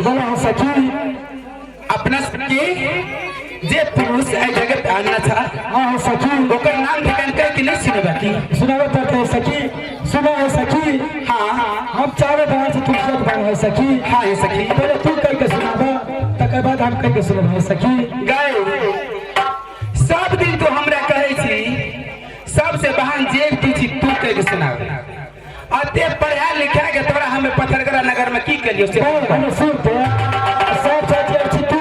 बोला हो सखी। अपना सबके जे पुरुष एहि जगह पे आना था, हाँ हो सखी। ओकर नाम ठिकान कह के नहीं सुने बाकी। सुनावे पड़ते है सखी, सुना है सखी। हाँ। हम चारों बहन से तुमसे बहन है सखी। हाँ ये सखी। पहले तू कह के सुनाबा, तकर बाद हम कह के सुनाबा है सखी। गए सब दिन तो हमरा कहै छी सबसे बहन जेब की छी, तू कह के सुनावे। अते पढ़ा लिखा के तोरा हमें पत्थरगड़ा नगर में की करियो से? बोल हमें सुन तो सब चाची छी तू।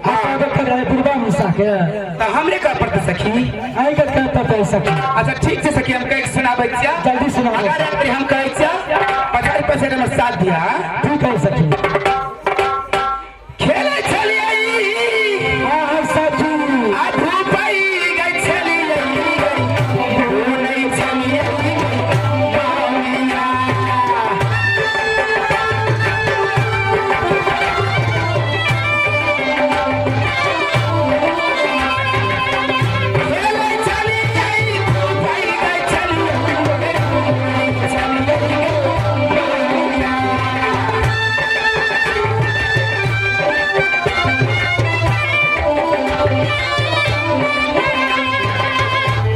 हाँ कर रहे बुढ़बा मुसा के। तो हमरे का पड़ते सखी? आई के कह पड़ते है सखी। अच्छा ठीक छै सखी, हम कह के सुनाबै छियै। जल्दी सुनाबै। अगर एक बेर हम कहै छियै 50% में साथ दिया। ठीक है सखी। खेलै छलियै। हाँ हाँ सखी। आ धूपै गै छलियै, घूमै छलियै गामिया। खेलै छलियै, धूपै गै छलियै, घूमै छलियै गामिया।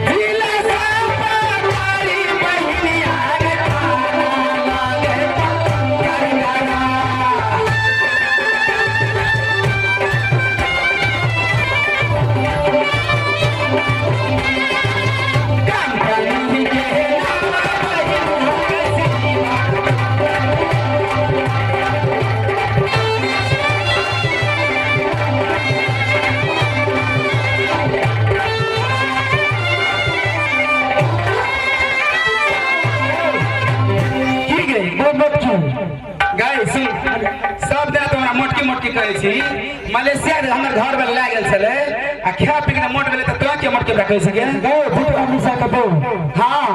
जिला सापारी बहिनिया रे खाना लागे करना। कंपनी के नाम बहिनिया के। की गई? बोल मत की। गाय सुन, सब दिन तोरा मोटकी मोटकी कहै छी। मलेशिया जे हमर घर में लए गेल छलै आ खा पी के मोट भेलै, तऽ तोरा के मोटकी हमरा कहि सके? गए बुढ़बा मुसा के बोल। हाँ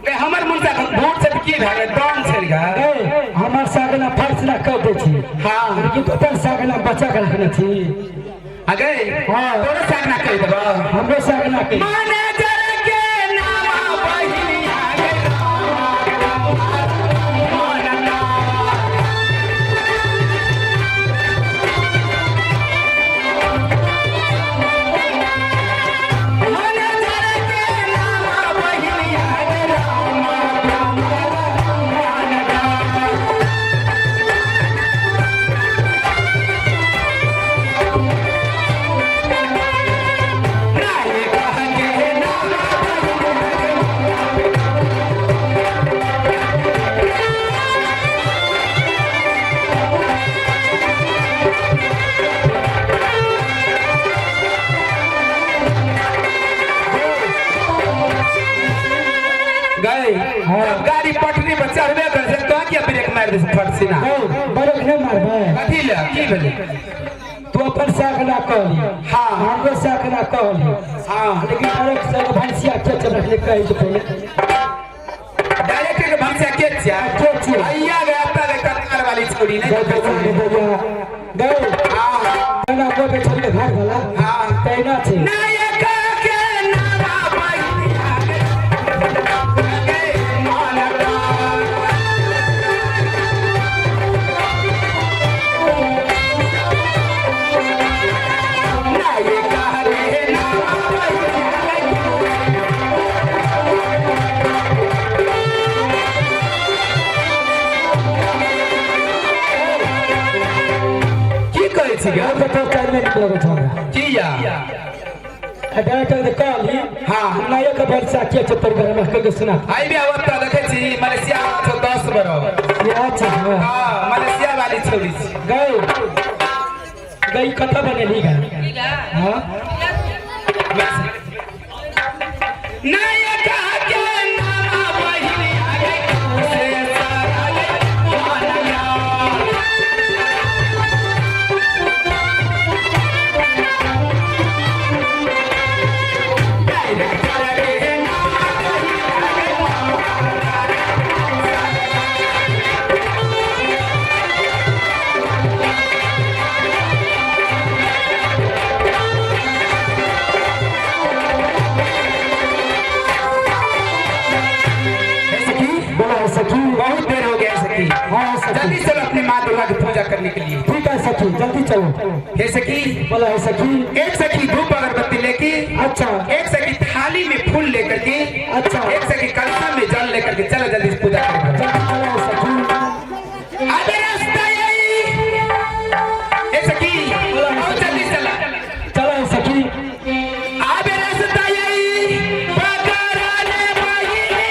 गए, हमर मुनसा भूत से की भए गेलै? दम छल गा। गए हमर सागना फर्श ना कह दे छी। हाँ। लेकिन तो अपन सागना बचा के रखने छी। आ गए। हाँ। तोरो सागना कहि देबौ। हमरो सागना के। मैनेजर के नामा बहिनिया गे रामा। मैनेजर के नामा बहिनिया गे रामा रामा रामा। नाये कह के नामा बहिनिया गे। गए। हाँ। जब गाड़ी पटरी पर चढ़बे कर छै तो किया ब्रेक मारि दे छै फट सीना? गए बरक नहीं मारबै। कथी ले? की भेलै? तू अपन सागना कहली। हाँ। हमरो सागना कहली। हाँ। लेकिन बरक से भैंसिया के चल रखले कहि के पहले। डायरेक्टर के भंसिया के छिया? के छियै? भैया गया त कतार वाली छोड़ी नहीं। गए गए गए गए। हाँ। तेना को के छोड़ के घर वाला। हाँ। तेना छै। नायक के नामा बहिनिया गे गे मानता। नायक के नामा बहिनिया गे। की कहै छी गे? तो तो टाइम नहीं लगै छौ हमरा। की या? आ डायरेक्टर के कहली। हाँ। नायक के भैंसिया के चल कर हमरा कह के सुना। आई भी आवत त देखै छी मलेशिया छौ 10 बरस। ये अच्छा है। हाँ, मलेशिया वाली छोरी छी। गए गई कथा बनेली गा। हाँ। नायक के नामा बहिनिया गे से सारा गे मानया। डायरेक्टर के नामा बहिनिया गे। करने के लिए। ठीक है सखी, जल्दी चलो। हे सखी। बोला है सखी। एक सखी धूप अगरबत्ती लेके, अच्छा। एक सखी थाली में फूल लेकर के, अच्छा। एक सखी कलशा में जल लेकर के, चलो जल्दी से पूजा करें। जल्दी चलो है सखी। अबे रास्ता यही। ए सखी, आओ जल्दी चला। चलो है सखी। अबे रास्ता यही, पकड़ा ले बहिनी।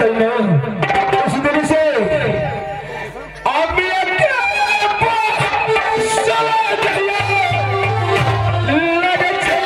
सही में उस दिन से अब लगे छै।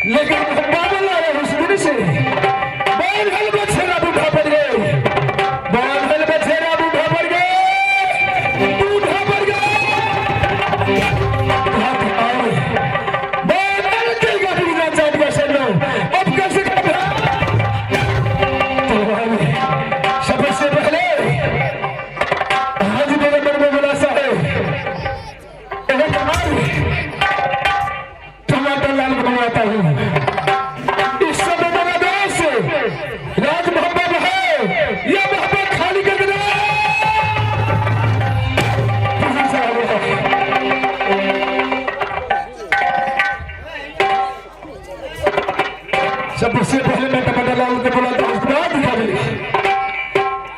लेकिन बादल आ रहे उस दिन से बादल बछेरा बूढ़ा पड़ गए, बादल बछेरा बूढ़ा पड़ गए, बूढ़ा पड़ गए। बादल के गबरी चाट गया सर अब कैसे तो सबसे पहले आज मेरे मन में मुलासा है टमाटर लाल बनवाता हूँ। इस समय मेरा देश राज मोहब्बत है, यह मोहब्बत खाली कर देना। सबसे पहले मैं टमाटर लाल को बुलाता हूँ, उसके बाद दिखा देंगे।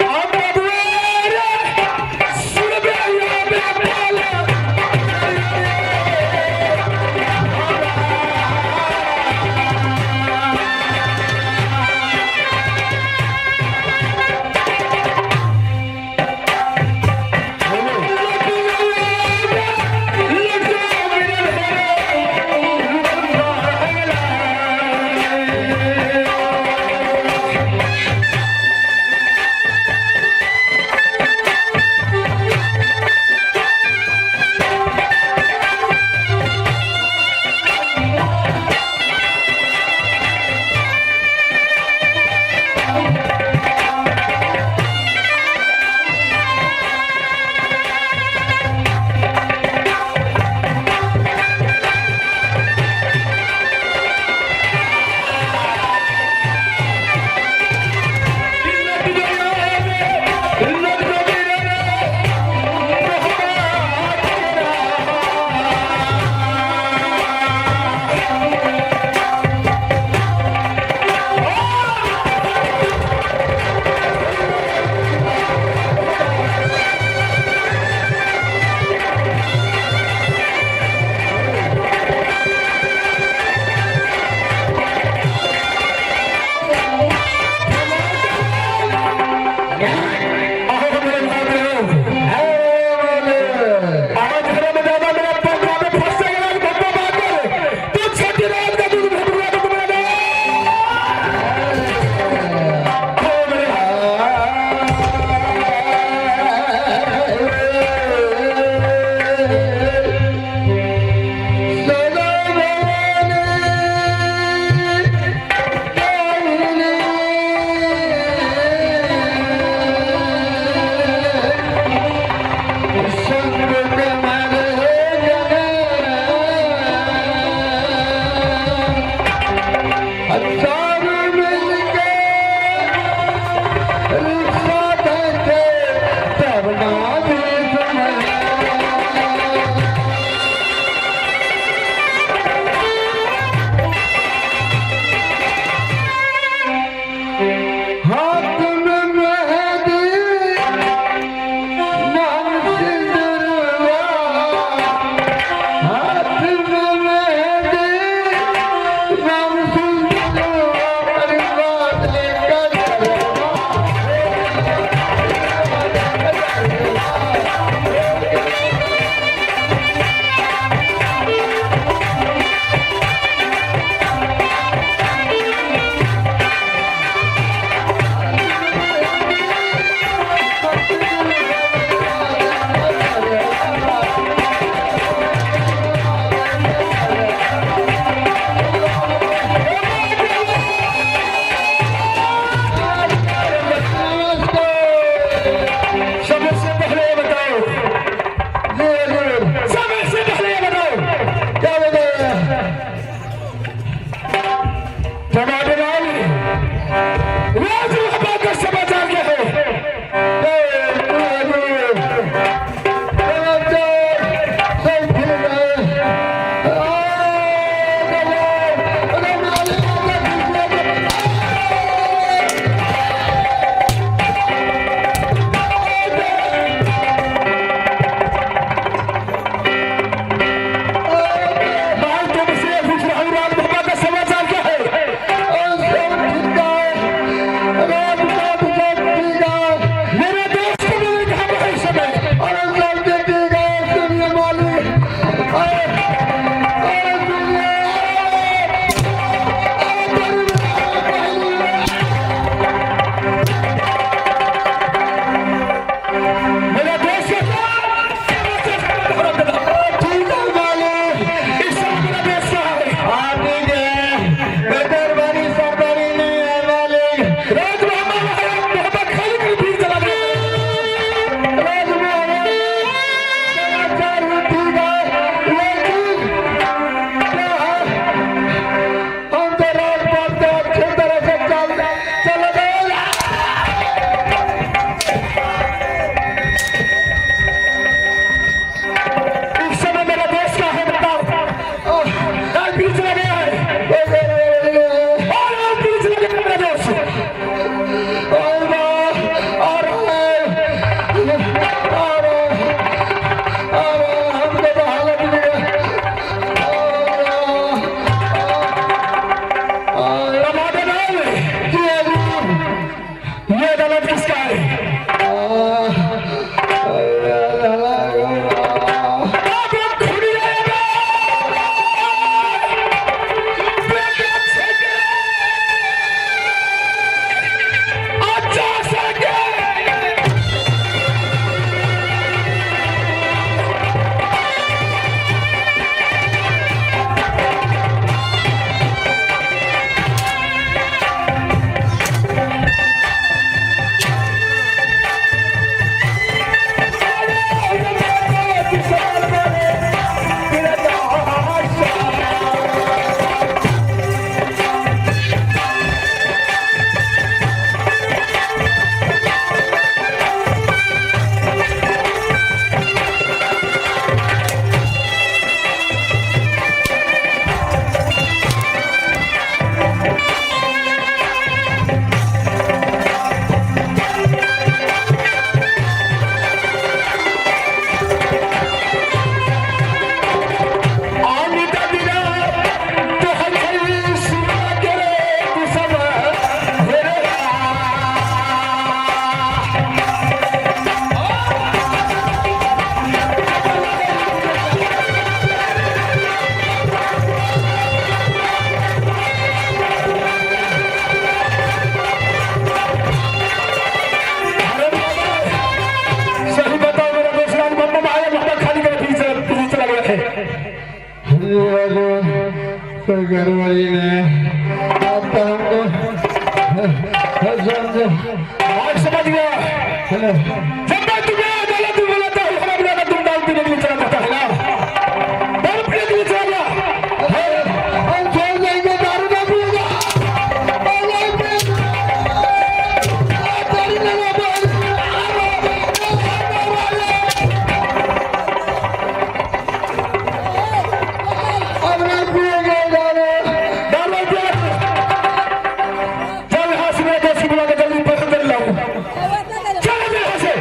अब सुन बे या बे बोला। ने, अब तो हमको समझो। आज समझ गया। जब मैं तुम्हें गलत बोलता हूँ, हराम ज़्यादा, तुम दारू पीने के लिए चला जाता है ना? दारू पीने के लिए चला गया। हम छोड़ देंगे, दारू ना पिएगा। नहीं पिएगा। दारू नहीं पिएगा। अब नहीं पिएंगे दारू। दारू नहीं पिएगा। चल यहाँ से, मेरे दोस्त को बुला के जल्दी पैसे दे लाऊं। चल यहाँ से।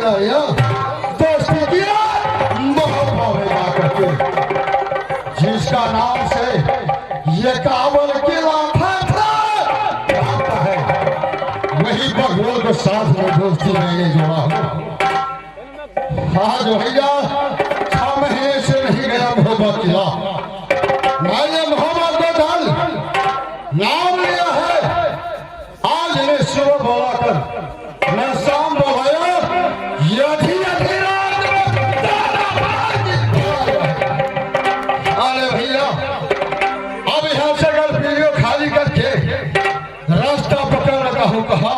लिया, दोस्ती किया मोहब्बत में जाकर के, जिसका नाम से ये काबल किला था था है, वही बघोल को साथ में दोस्ती मैंने जोड़ा हूं। आज भैया 6 महीने से नहीं गया मोहब्बत किला, मैंने मोहब्बत को दल नाम लिया है। आज ने सुबह बोला कर मैं शाम बोलाया, यदि यदि रात में दादा भाई। अरे भैया अब यहाँ से अगर वीडियो खाली करके रास्ता पकड़ रखा हूँ, कहा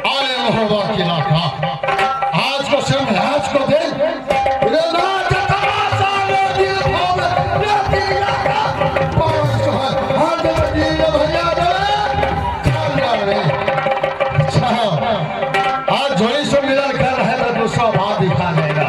आले मोहब्बत किला का आज को समझाज को दे आज जोड़ी से मिलन कर रहे तो दूसरा भाव दिखा देगा।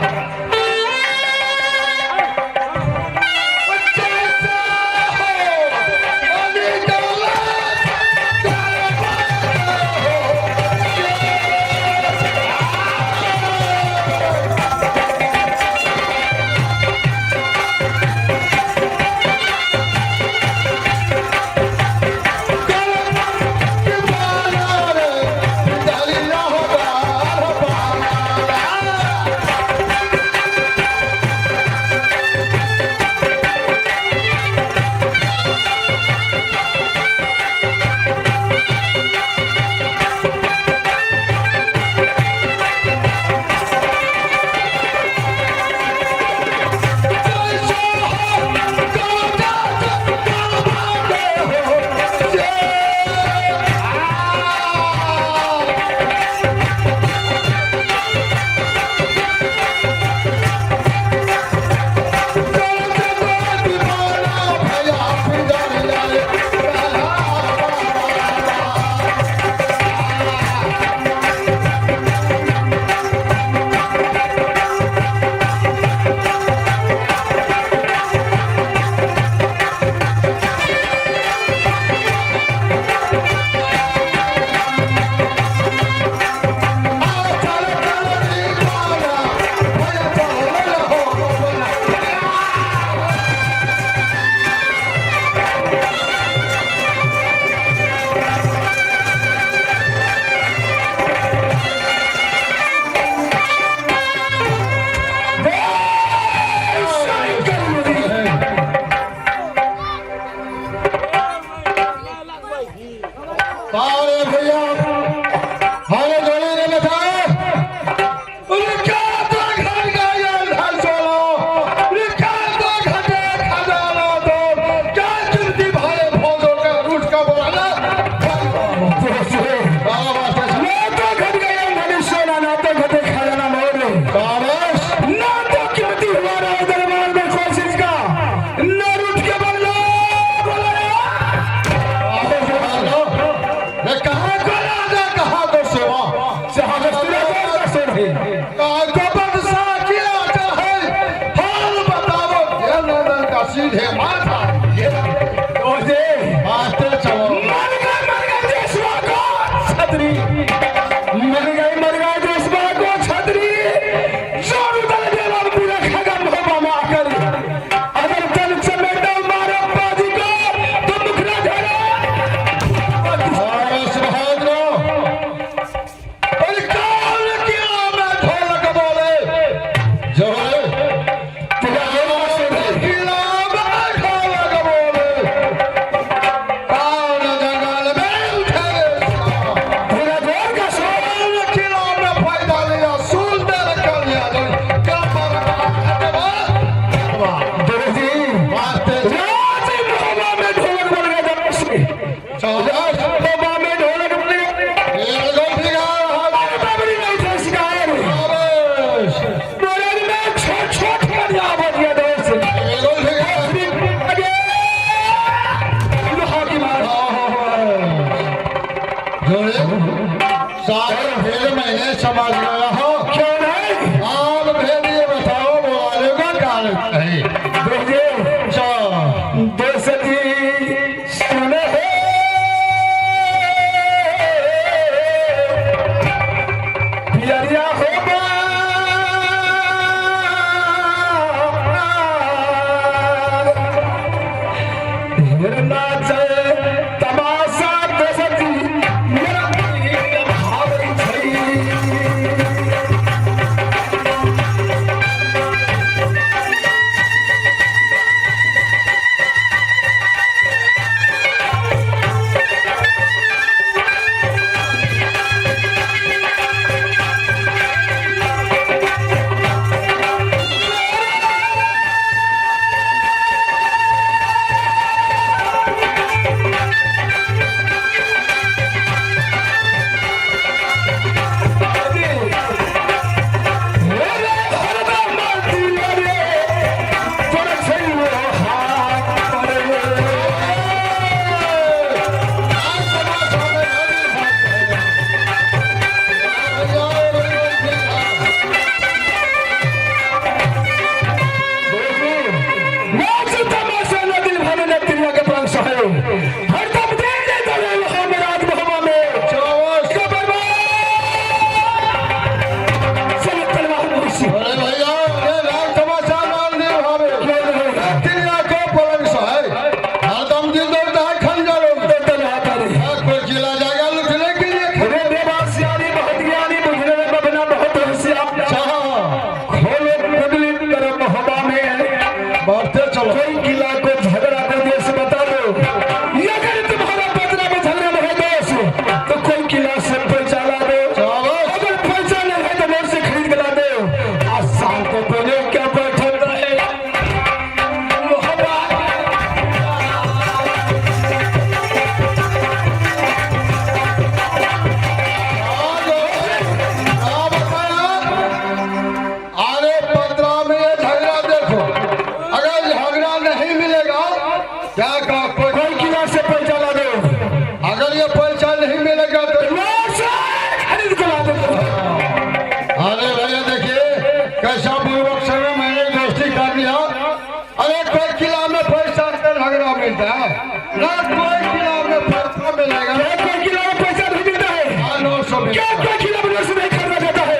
अरे भैया हमारे जोड़ी ने बताया उनका तो घर गया घर चलो, उनका तो घटे खजाना तो क्या कीमती भाई भोजों का रूठ का बोलाना। ना तो घट गया धनी सोना, ना तो घटे खजाना मोर, ना तो कीमती हुआ रहा दरबार में कोशिश का, न रूठ के बदलो बोला। कहा को राजा कहा को सेवा, कहा को बदशाह किया चाहे हाल बताओ, ये नंदन का सीधे माथा मास्टर चलो। मर गए देशवा को छतरी, मर गए देशवा को छतरी, जोर उदल देवा पूरा खगन होबा माकर, अगर तन चमेटा मारो बाजी को तो मुखरा झड़ा। अरे सुभाद्रो, अरे कौन किया मैं ढोलक बोले, कैसा बुर्बक से मैंने दोस्ती कर लिया। अरे कोई किला में पैसा का झगड़ा मिलता है ना, कोई किला में पैसा मिलेगा। क्या कोई किला में पैसा नहीं मिलता है? हाँ, 900 क्या मिलता है। कोई किला में नोट नहीं खरीदा जाता है?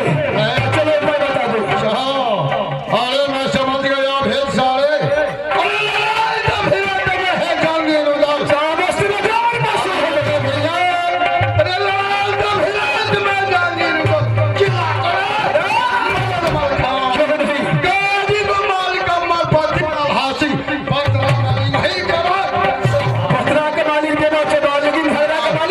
चलो एक बार बता दो। हाँ, अरे मैं समझ गया भेद सारे। अरे लड़ाई तो फिर तुम्हें है जान उदार। शाबाश तेरा जान मासूम है। अरे लड़ाई तो फिर तुम्हें जान उदार। किला करे, माल माल खाओ। क्यों नहीं? गरीब माल का माल पत्रा हासिल पत्रा नहीं करो। पथरा के मालिक देना चबा, लेकिन घोड़ा के मालिक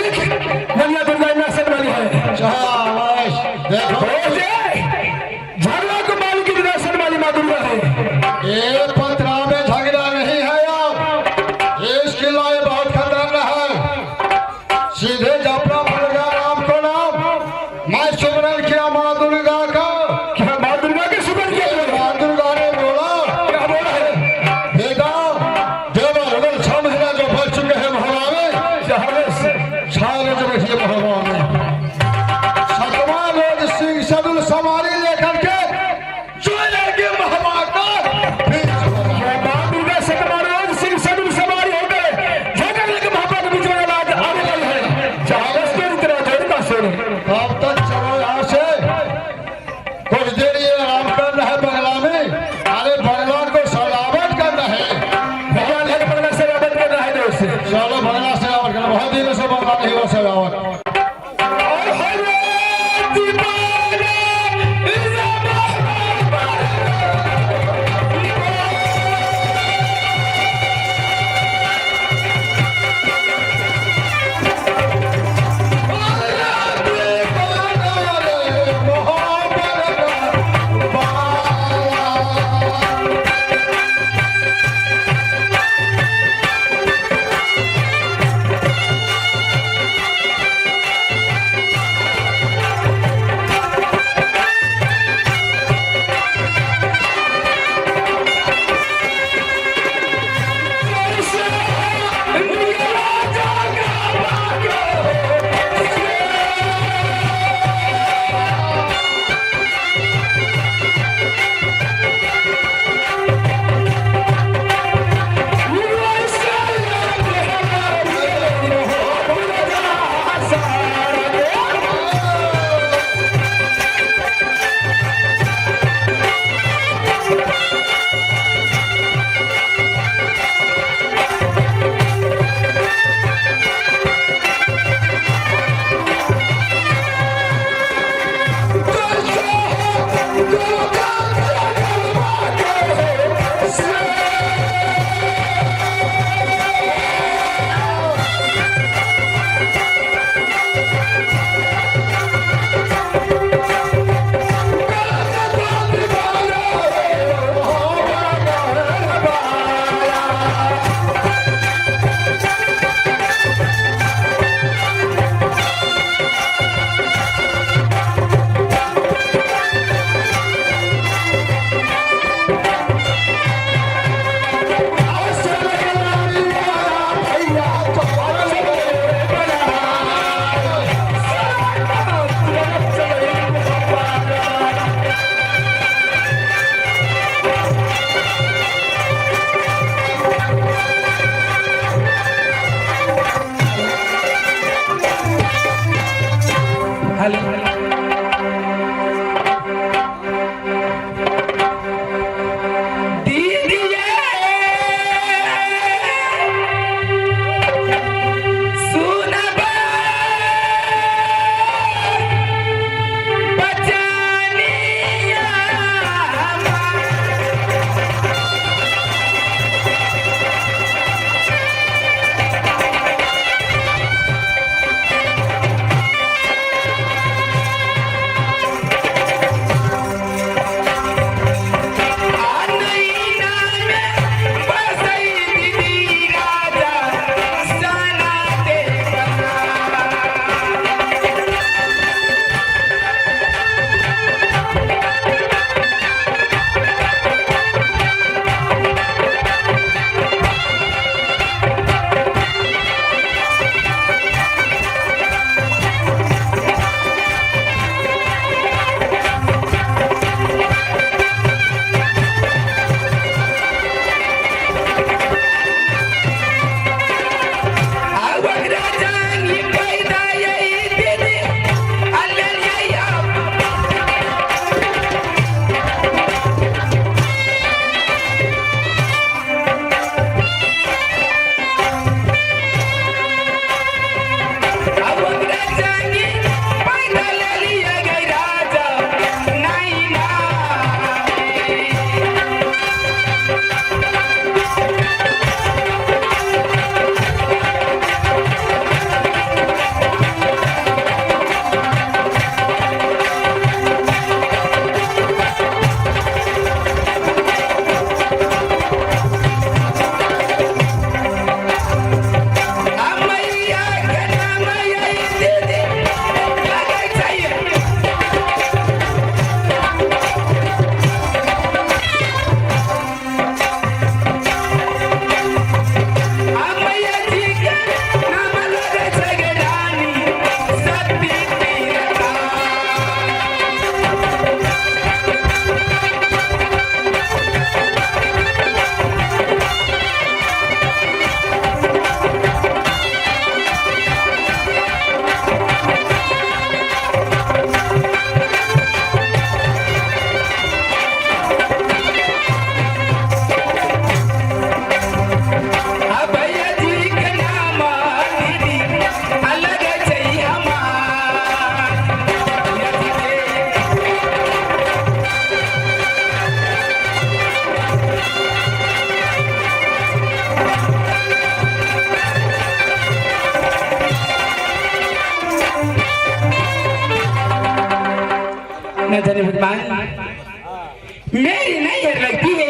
मेरी नैहर लगती है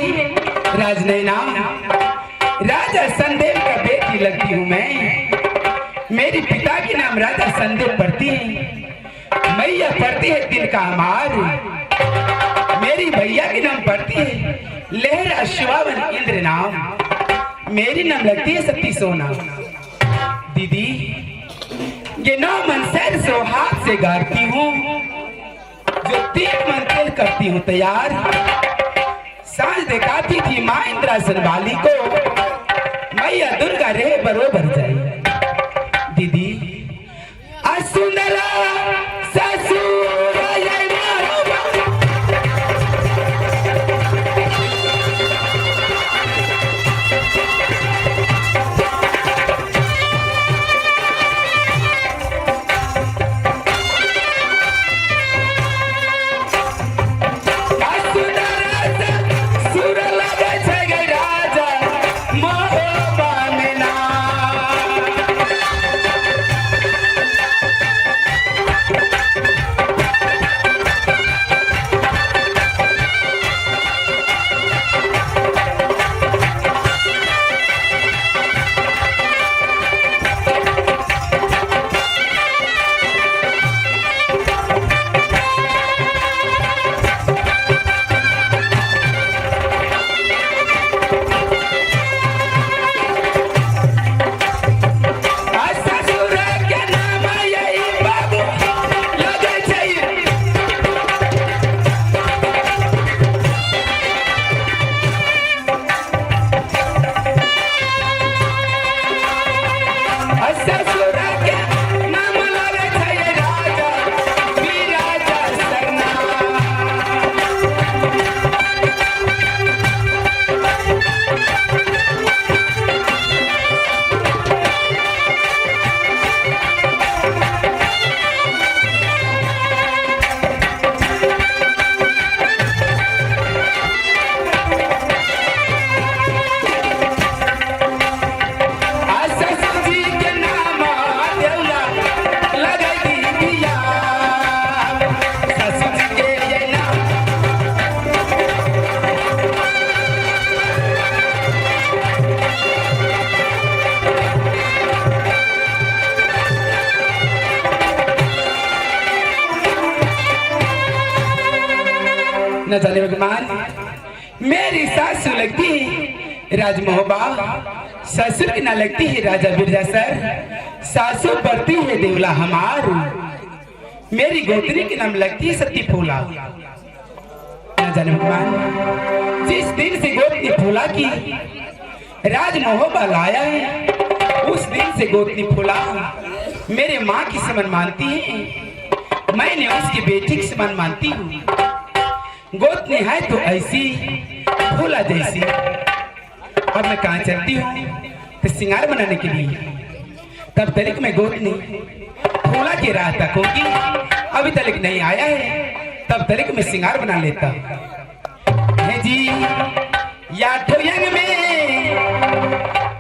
राजनैना, राजा संदेव का बेटी लगती हूँ मैं। मेरी पिता की नाम राजा संदेव पड़ती है, मैया पड़ती है दिल का हमार। मेरी भैया की नाम पड़ती है लहरा शिवावन इंद्र नाम, मेरी नाम लगती है सती सोना। दीदी ये 9 मन सर सो हाथ से गाड़ती हूँ, जो 3 मन तेल करती हूँ तैयार। सांझ दिखाती थी माँ इंद्रासन वाली को, मैया दुर्गा रे बरोबर जाए। दीदी असुंदरा ससुर न जाने भगवान, मेरी सासू लगती है राजमहोबा, ससुर की ना लगती है राजा बिरजा सर, सासू पड़ती है देवला हमार, मेरी गोदरी के नाम लगती है सती फूला। न जाने भगवान, जिस दिन से गोदनी फूला की राजमहोबा लाया है, उस दिन से गोदनी फूला मेरे माँ की समान मानती है, मैंने उसकी बेटी की समान मानती हूँ। गोदनी है तो ऐसी फूला जैसी। अब मैं कहाँ चलती हूँ तो सिंगार बनाने के लिए, तब तक मैं गोदनी फूला की राह तक होगी, अभी तक नहीं आया है, तब तक मैं सिंगार बना लेता है जी। या ठोयंग में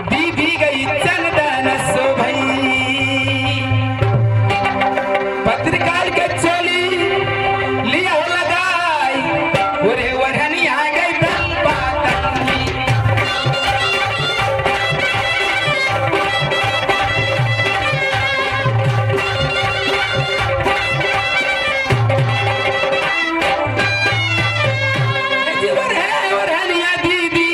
दीदी गई चंदन सो भई, पत्रकार के चोली लिया लगाई, ओरे वरहनी आ गई बलपातनी। वरहनिया दीदी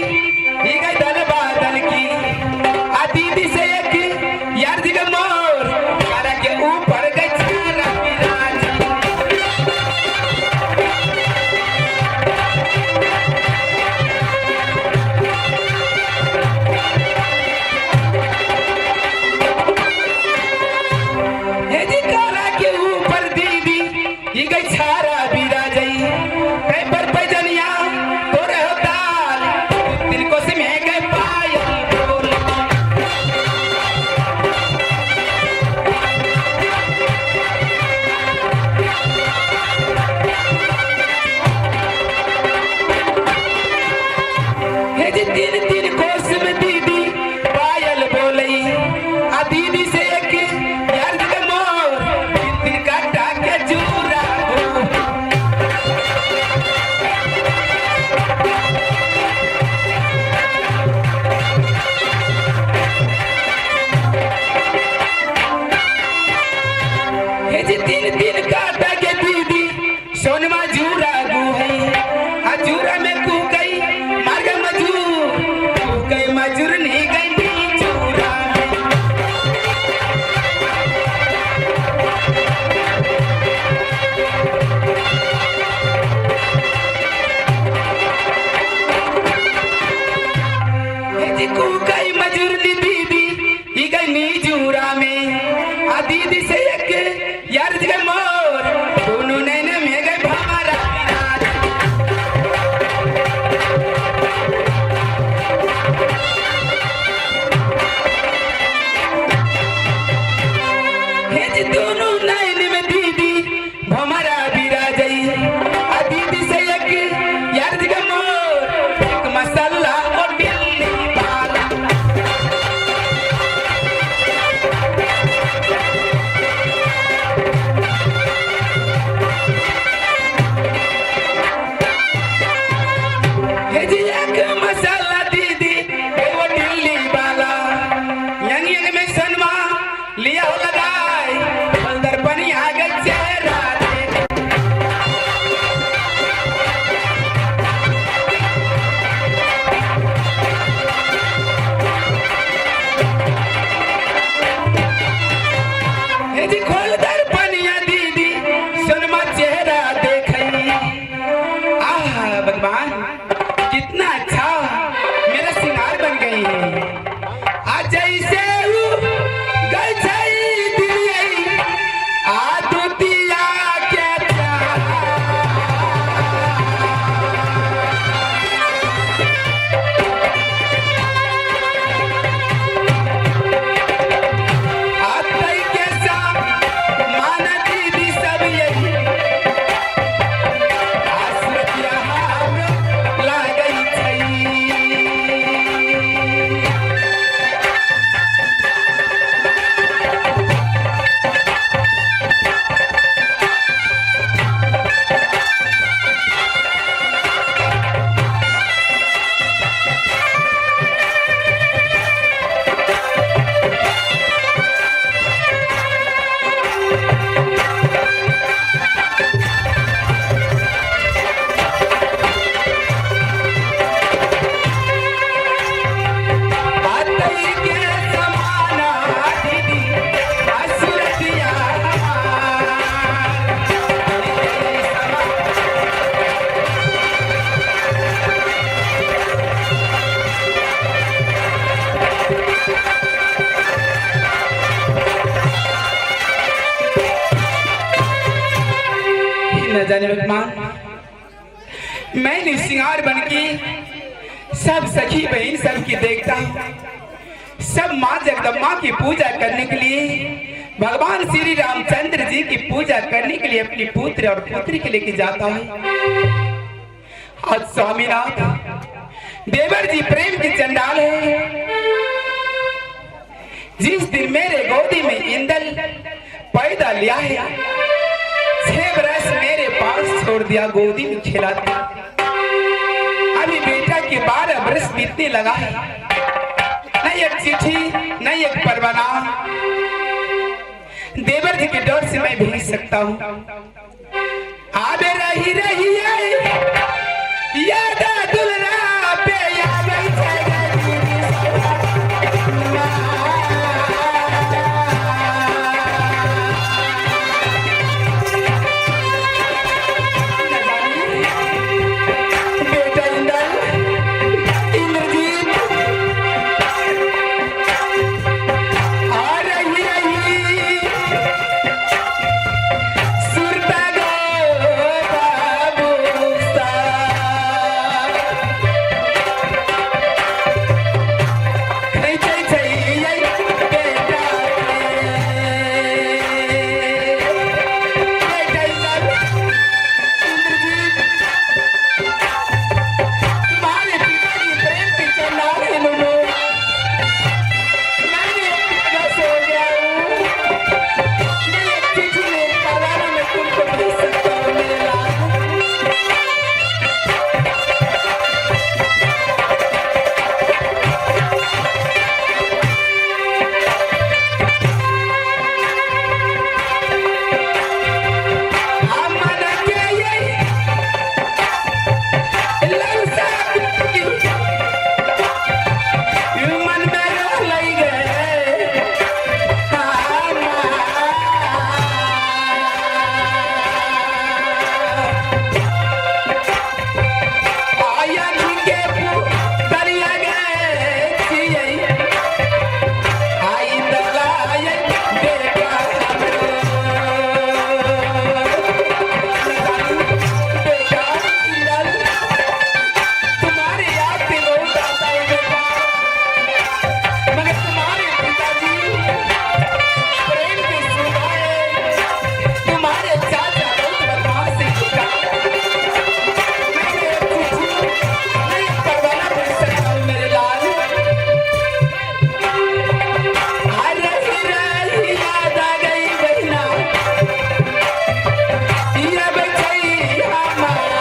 भगवान, कितना अच्छा मेरा सिंगार बन गई है। आज जैसे आ दुतिया के आतई के साथ माना दीदी सब यही आसरतिया हमरो लागै छै। आतई के समाना दीदी आसरतिया हमार। न जाने भगवान, मैंने सिंगार बन के सब सखी बहन सबकी देखता हूँ, सब माँ जगदम्बा की पूजा करने के लिए, भगवान श्री रामचंद्र जी की पूजा करने के लिए अपनी पुत्र और पुत्री के लेके जाता हूँ। आज स्वामीनाथ देवर जी प्रेम की चंडाल है। जिस दिन मेरे गोदी में इंदल पैदा लिया है, 6 बरस मेरे पास छोड़ दिया, गोदी में खिला दिया। अभी बेटा के 12 बरस बीतने लगा है, न एक चिट्ठी न एक परवाना। देवर जी के डर से मैं भेज सकता हूँ। आबे रही रही है याद दुलरा पे आवे बेटा इंदल इंद्रजीत आ रही रही सुरता गो बाबू सा। खै छै छै बेटा बेटा इंदल इंद्रजीत, तुम्हारे पिताजी प्रेम के चंडाल है नुनू। मैंने एक जगह सो गया हूँ, मैं एक चिट्ठी में एक परवाना में तुमको भेज सकता हूँ मेरे लाल। अमन के ये ललसा की मन में रह गए आया के दरिया गए छियै आई दलाय बेटा बेटा लाल, तुम्हारे याद से बहुत आता है बेटा, मगर तुम्हारे पिताजी प्रेम के सुनाए, तुम्हारे चाचा बहुत बदमाश है बेटा। मैंने एक चिट्ठी नहीं एक परवाना भेज सकता हूँ मेरे लाल। आ रही रही याद आ गई बहना, ये बचई हमार।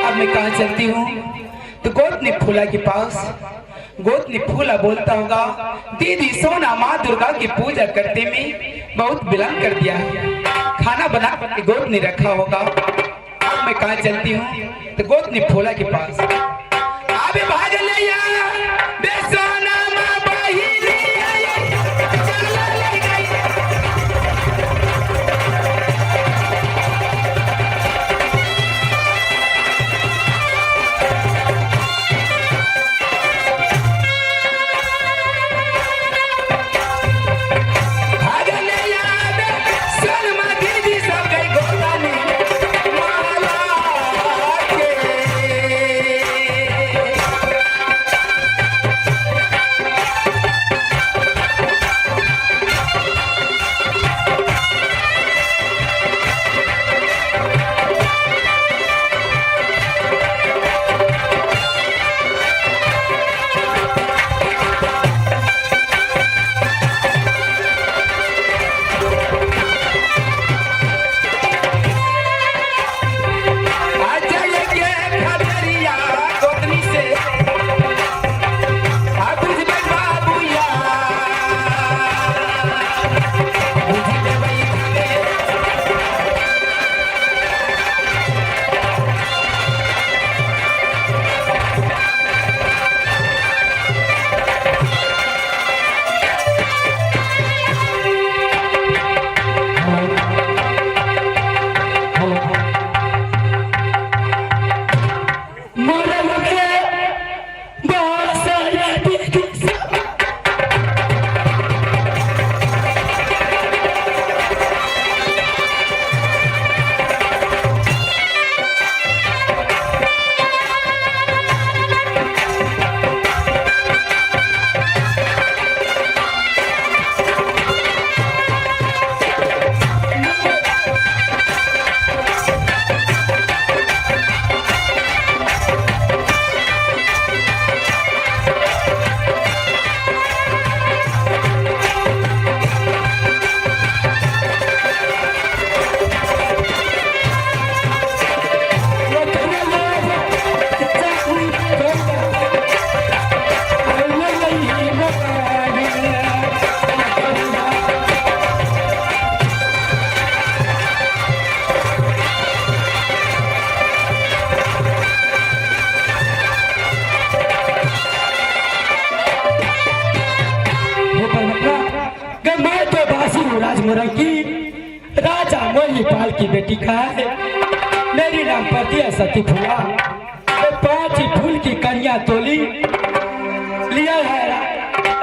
अब मैं कहाँ चलती हूँ तो गोतनी फूला के पास। गोतनी फूला बोलता होगा, दीदी सोना माँ दुर्गा की पूजा करते में बहुत विलंब कर दिया है। खाना बना के गोद नहीं रखा होगा। अब मैं कहाँ चलती हूँ तो गोद नहीं फोला के पास। अबे भाग ले या बेसोना माँ बहिनी चला ले गई। भाग ले या बेसोना दीदी सब गई गोदानी माला के। अजय के खबरिया गोतनी से आ बुझबै बाबूया, बुझ लेबै भले। मरल के बासया दीदी सब। हे परमात्मा, कि मैं तो बासी हूँ राजमोरंग की, राजा मोहीपाल की बेटी का है। मेरी नाम पड़ती है सती फूला। मैं पांच ही फूल की कन्या तोली लिया है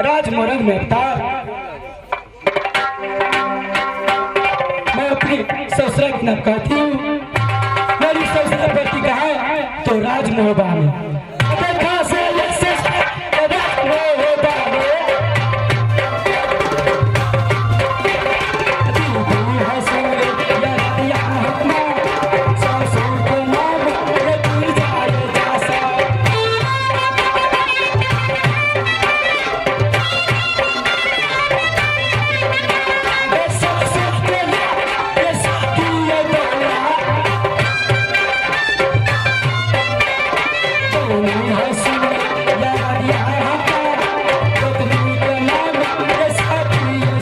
राजमोरंग में अवतार। मैं अपनी ससुरा की नाम कहती हूँ, मेरी ससुरा पति का है तो राजमोहबा में। देखा से से राजमोहबा में।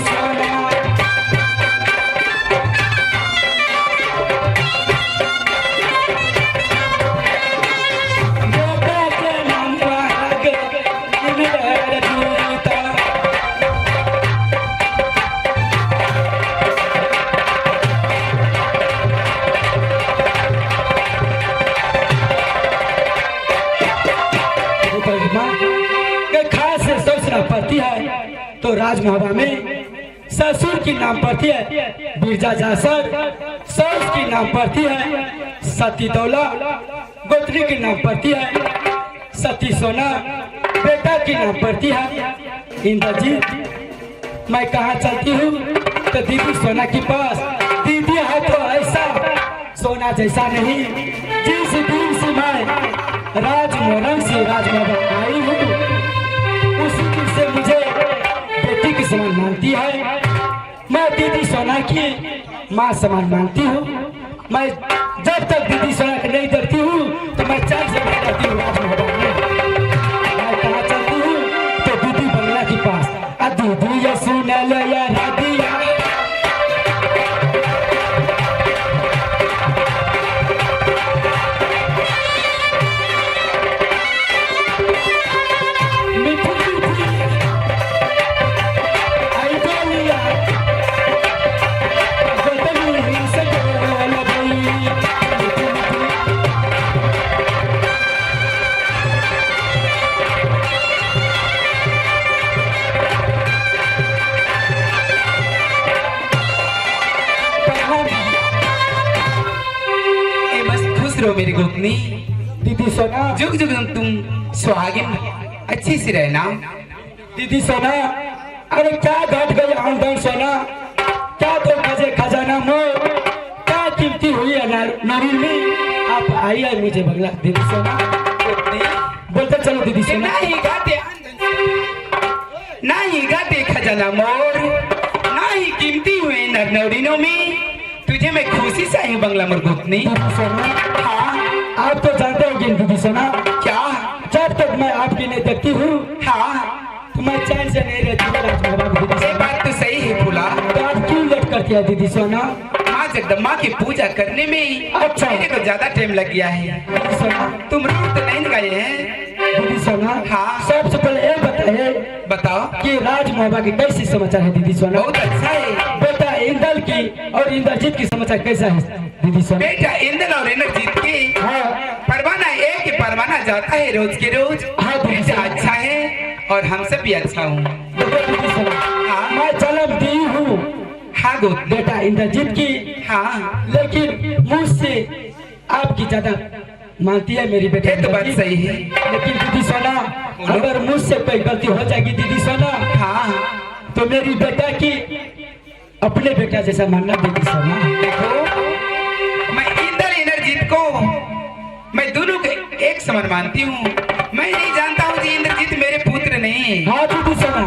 सोना। बेटा के नाम भाग दूता। के खास ससुरा पड़ती है तो राजमहबा में ससुर की नाम पड़ती है बिरजा जासर, सास की नाम पड़ती है सती दौला, गोत्री की नाम पड़ती है सती सोना, बेटा की नाम पड़ती है इंद्रजीत। मैं कहाँ चलती हूँ तो दीदी सोना के पास। दीदी है तो ऐसा सोना जैसा नहीं। जिस दिन से मैं राजमोरंग से राजमहल आई हूँ उसी दिन से मुझे बेटी के समान मानती है। मैं दीदी सोना की माँ समान मानती हूँ। मैं जब तक दीदी सोना के नहीं डरती हूँ तो मैं चैन से नहीं डरती हूँ राजमहल में। मैं कहाँ चलती हूँ तो दीदी बंगला के पास। आ दीदी ये सुन ले या राधिया। खुश रहो मेरी गोतनी। दीदी सोना। जुग जुग तुम सुहागिन अच्छी से रहना। दीदी सोना, अरे क्या घट गई आमदन सोना, क्या तो खजे खजाना मोर, क्या कीमती हुई है नरूर में आप आई है मुझे बंगला। दीदी सोना गोतनी बोलते चलो दीदी सोना। नहीं गाते नहीं गाते खजाना मोर, नहीं कीमती हुए नर नौरिनों में, तुझे मैं खुशी से आई हूँ बंगला मोर गोतनी। दीदी सोना। हाँ आप तो जानते होंगे दीदी सोना। क्या? जब तक मैं आपकी नहीं देखती हूँ, हाँ, तो मैं चैन से नहीं रहती हूँ राजमहल दीदी ये सोना। बात तो सही है फूला। तो आप क्यों लेट करती है दीदी सोना? माँ जगदम्बा की पूजा करने में ही अच्छा। मेरे को ज्यादा टाइम लग गया है। दीदी सोना। तुम रूठ तो नहीं गए हैं? दीदी सोना। हाँ। सबसे पहले ये बताइए बताओ। कि राजमहल की कैसी समाचार है दीदी सोना? बहुत अच्छा है। बेटा इंदल की और इंद्रजीत की समाचार कैसा है दीदी सोना? बेटा इंदल और इंद्रजीत की हाँ। परवाना एक ही परवाना जाता है रोज के रोज। हाँ, दीदी बेटा सोना। अच्छा है और हम सब भी अच्छा हूँ। देखो दीदी सोना, हाँ। मैं जन्म दी हूँ हाँ गोतनी। बेटा इंद्रजीत की, हाँ लेकिन मुझसे आपकी ज्यादा मानती है मेरी बेटा। ये तो बात सही है। लेकिन दीदी सोना, अगर मुझसे कोई गलती हो जाएगी दीदी सोना, हाँ, तो मेरी बेटा की अपने बेटा जैसा मानना दीदी सोना। देखो मैं इंदल इंद्रजीत को मैं दोनों के एक समान मानती हूँ। मैं नहीं जानता हूँ जी इंद्रजीत मेरे पुत्र नहीं है। हाँ दीदी सोना।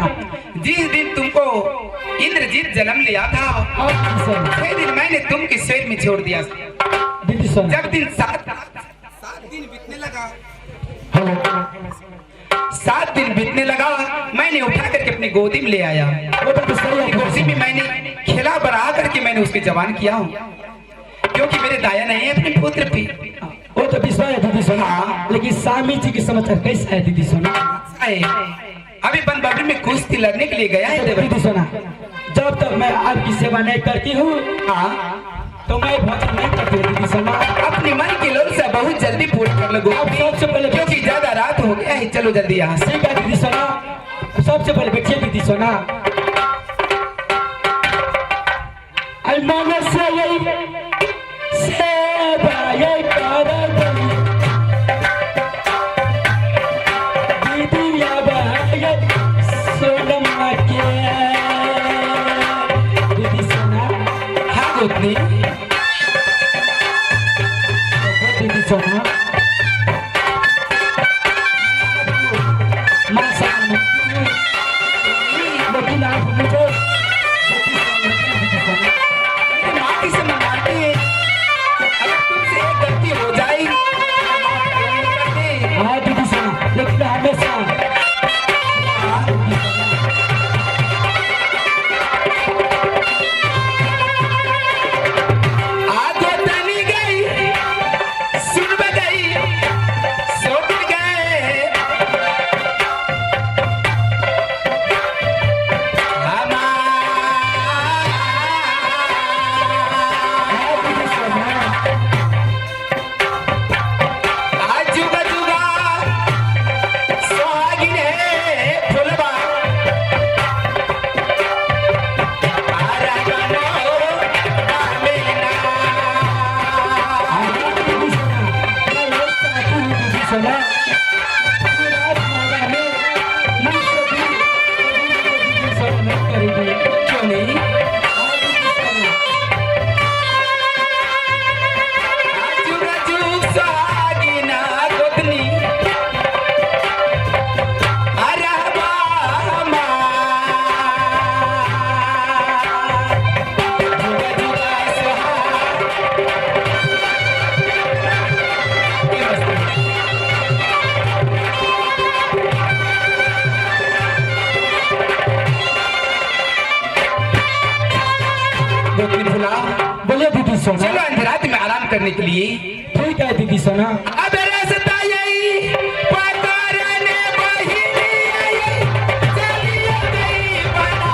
जिस दिन तुमको इंद्रजीत जन्म लिया था, हाँ दीदी सोना। छह दिन मैंने तुमके शरीर में छोड़ दिया। दीदी सोना। जब दिन सात सात दिन बीतने लगा, हेलो। 7 दिन बीतने लगा, मैंने उठा करके अपनी गोदी में ले आया। वो तो सही है। गोदी में मैंने खिला बढ़ा करके मैंने उसके जवान किया हूँ, क्योंकि मेरे दाया नहीं है अपने पुत्र पे। वो तो विश्वास है दीदी सोना। हाँ। लेकिन स्वामी जी की समाचार कैसा है दीदी सोना? अभी बन बाबरी में कुश्ती लड़ने के लिए गया है देवर। दीदी सोना, जब तक मैं आपकी सेवा नहीं करती हूँ, हाँ, तो मैं भोजन नहीं करती हूँ दीदी सोना। अपनी मन की लालसा बहुत जल्दी पूरी कर लो, आप सबसे पहले क्योंकि ज्यादा रात हो गया है। चलो जल्दी यहाँ से। ठीक है दीदी सोना, सबसे पहले बैठिए दीदी सोना। आई मन से यही सेवा ये कर दीदी अब ये सोनमा के दीदी सोना। हाँ गोतनी। दीदी सोना, माँ सामने, लेकिन आप मुझे मेरी माँ की से मनाती है, अगर तुमसे एक गलती हो जाए। हाँ दीदी सोना, लेकिन हमेशा आगोतनी गई सुन गई सोच गए हाँ दीदी सोना। आज जुगा जुगा सुहागिन है फुलवा आरा गानो कामेना। हाँ दीदी सोना, मैं ये चाहती हूँ दीदी सोना कि रात माला में मुझसे भी दीदी सोना नहीं करेगी। क्यों नहीं? हाँ दीदी सोना। जुगा जुग सुहागिना गोतनी आरा बामा जुगा जुगा सुहाग। गोतनी फुला, बोलिए दीदी सोना। चलो अंधरात में आराम करने के लिए। ठीक है दीदी सोना। अब रास्ता यही पकड़ने बहिनी आई, चलिए गई बना।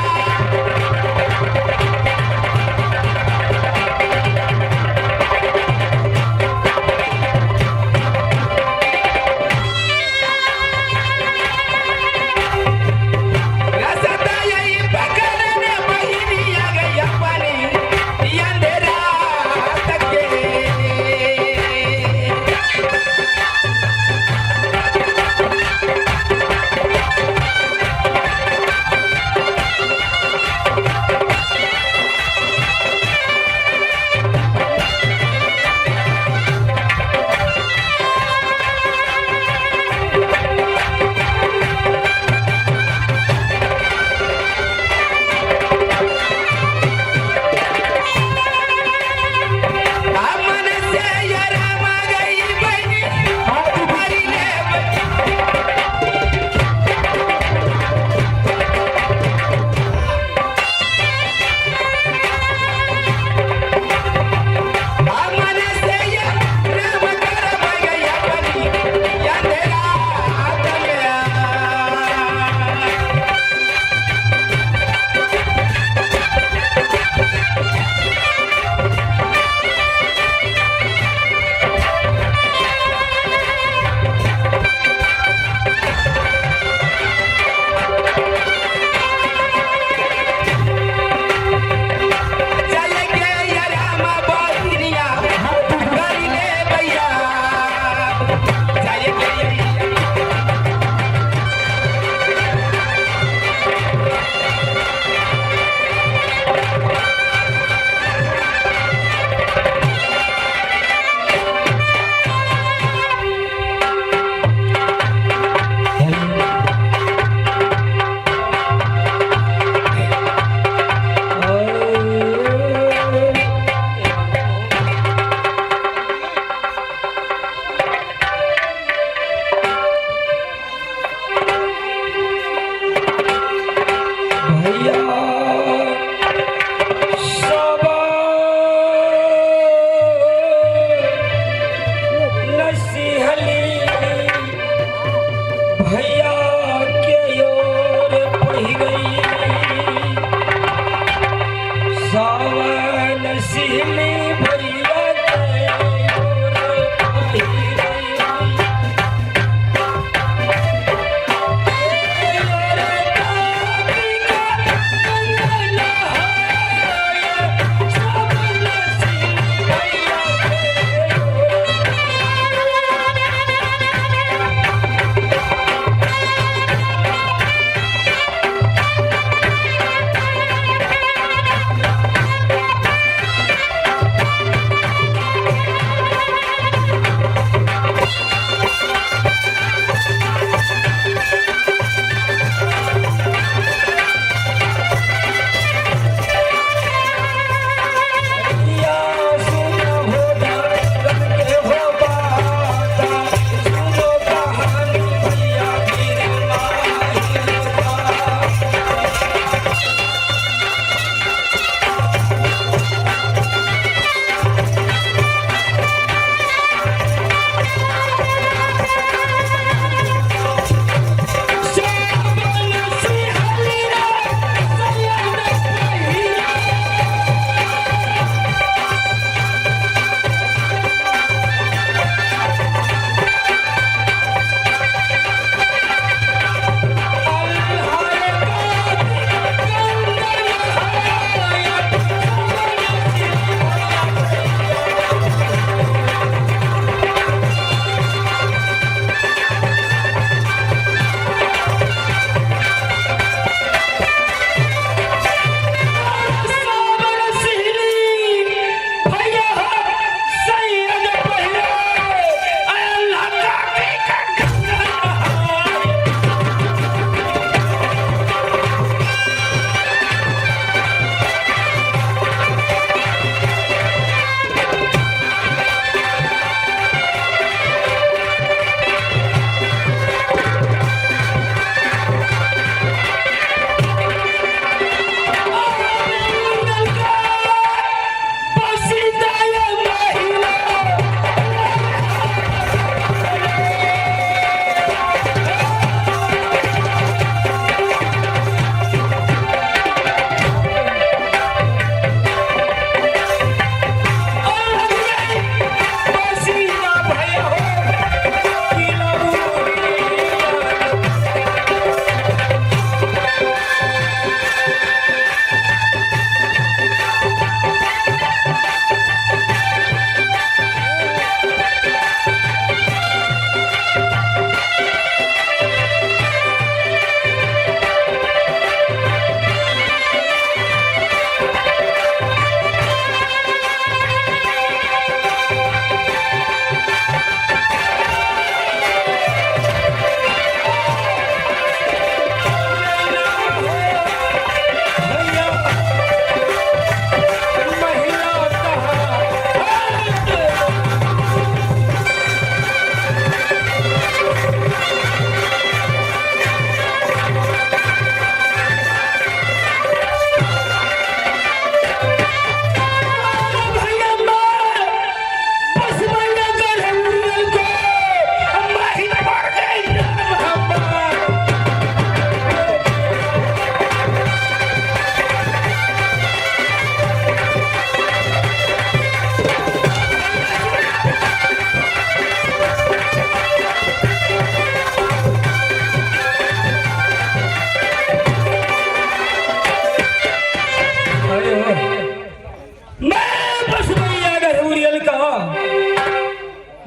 रास्ता यही पकड़ने बहिनी आ गई अपनी अंधेरा तक के।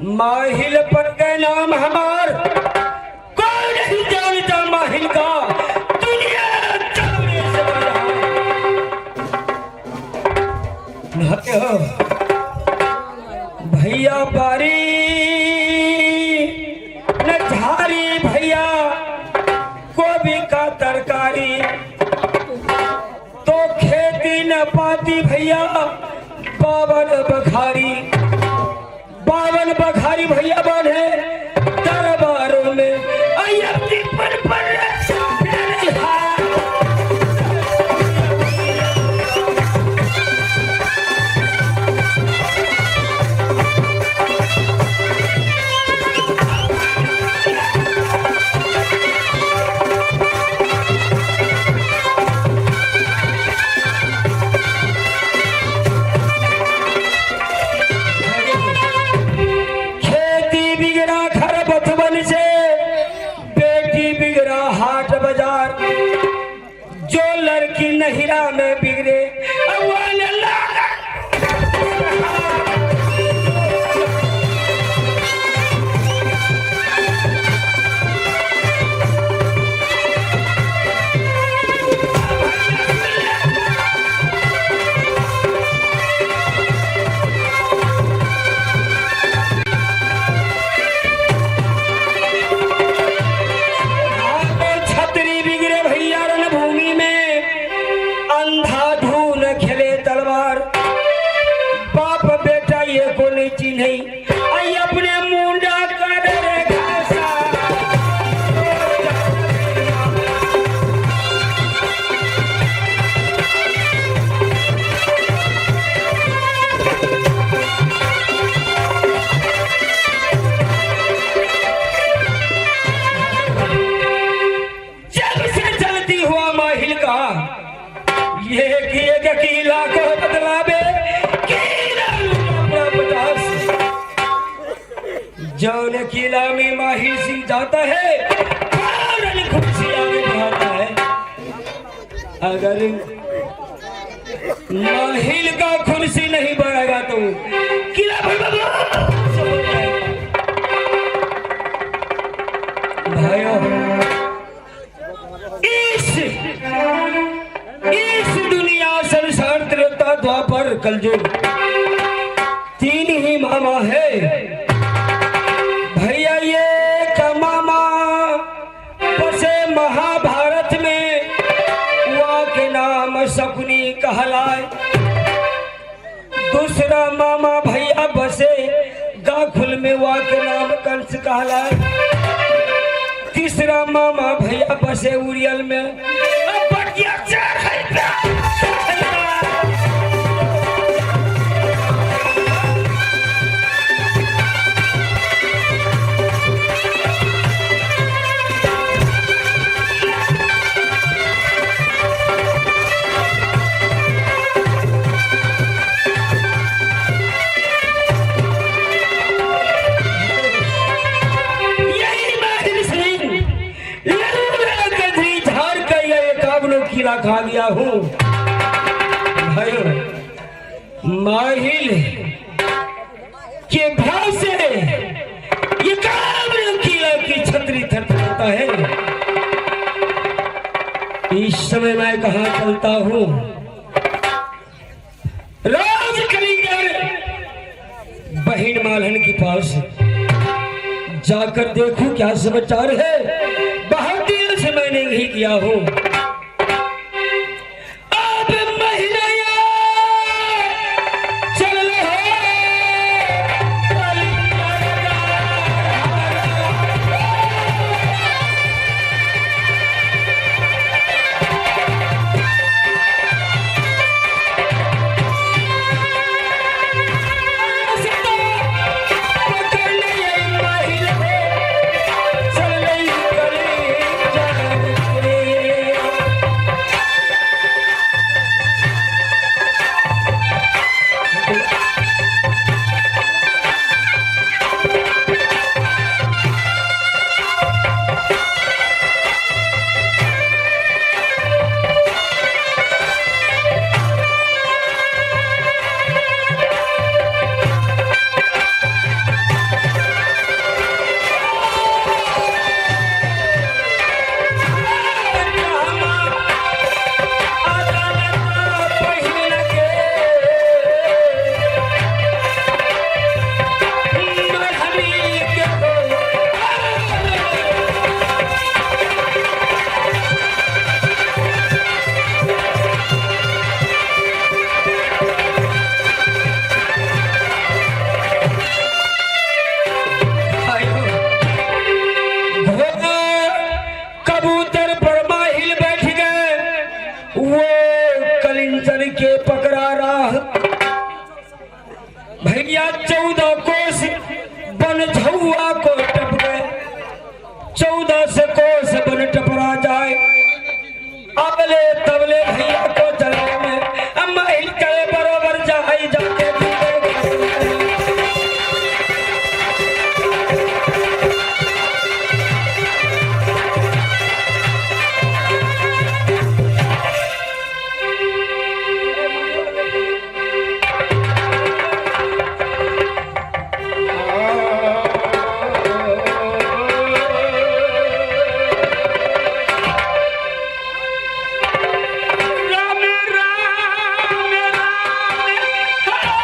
माहिल पर के नाम हमार, कोई नहीं जानता माहिल का, दुनिया चलने से बढ़ा। हो भैया बारी न झारी भैया गोभी का तरकारी, तो खेती न पाती भैया 52 बखारी, 52 बखारी भैया बांधे दरबारों में। अय्यप्पी पर पर खेती बिगड़ा घर बथवन से, बेटी बिगड़ा हाट बाजार, जो लड़की नहिरा में बिगड़े अव्वल छतरी बिगड़े भैया रणभूमि में, अंधा धून खेले तलवार, बाप बेटा ये को नहीं चिन्हई, आई अपने मुंडा कर रे घासा। जब से चलती हुआ माहिल का, ये किए के किला को बदलावे, किला लूटा 50। जौन किला में माहिल सिंह जाता है, फौरन खुशियां में आता है। अगर माहिल का खुर्सी नहीं बढ़ेगा तो किला बर्बाद हो जाएगा। भाइयों, इस दुनिया संसार त्रेता द्वापर कलयुग तीन ही मामा है भैया। ये का मामा बसे महाभारत में, वहाँ के नाम शकुनी कहलाए। दूसरा मामा भैया बसे गाखुल में, वहाँ के नाम कंस कहलाए। तीसरा मामा भैया बसे उड़ियल में, अब बटिया चार है। यही माहिर सिंह लल्ला गधरी झाड़ कर यह 51 किला खा गया हूँ। भाइयों, माहिल के भाव से 51 किला की छतरी थरथराता है। इस समय मैं कहाँ चलता हूँ? राज कलिंगर बहन मालहन के पास जाकर देखूं क्या समाचार है। बहुत देर से मैंने नहीं किया हूं। अब महिला चल रहे। पकड़ ले महिला चल रही गली। बन झौआ को टप गए, 14 से कोस बन टपरा जाए। अबले तबले भैया को चले में महिल के बरोबर जाई जाके। राम राम राम।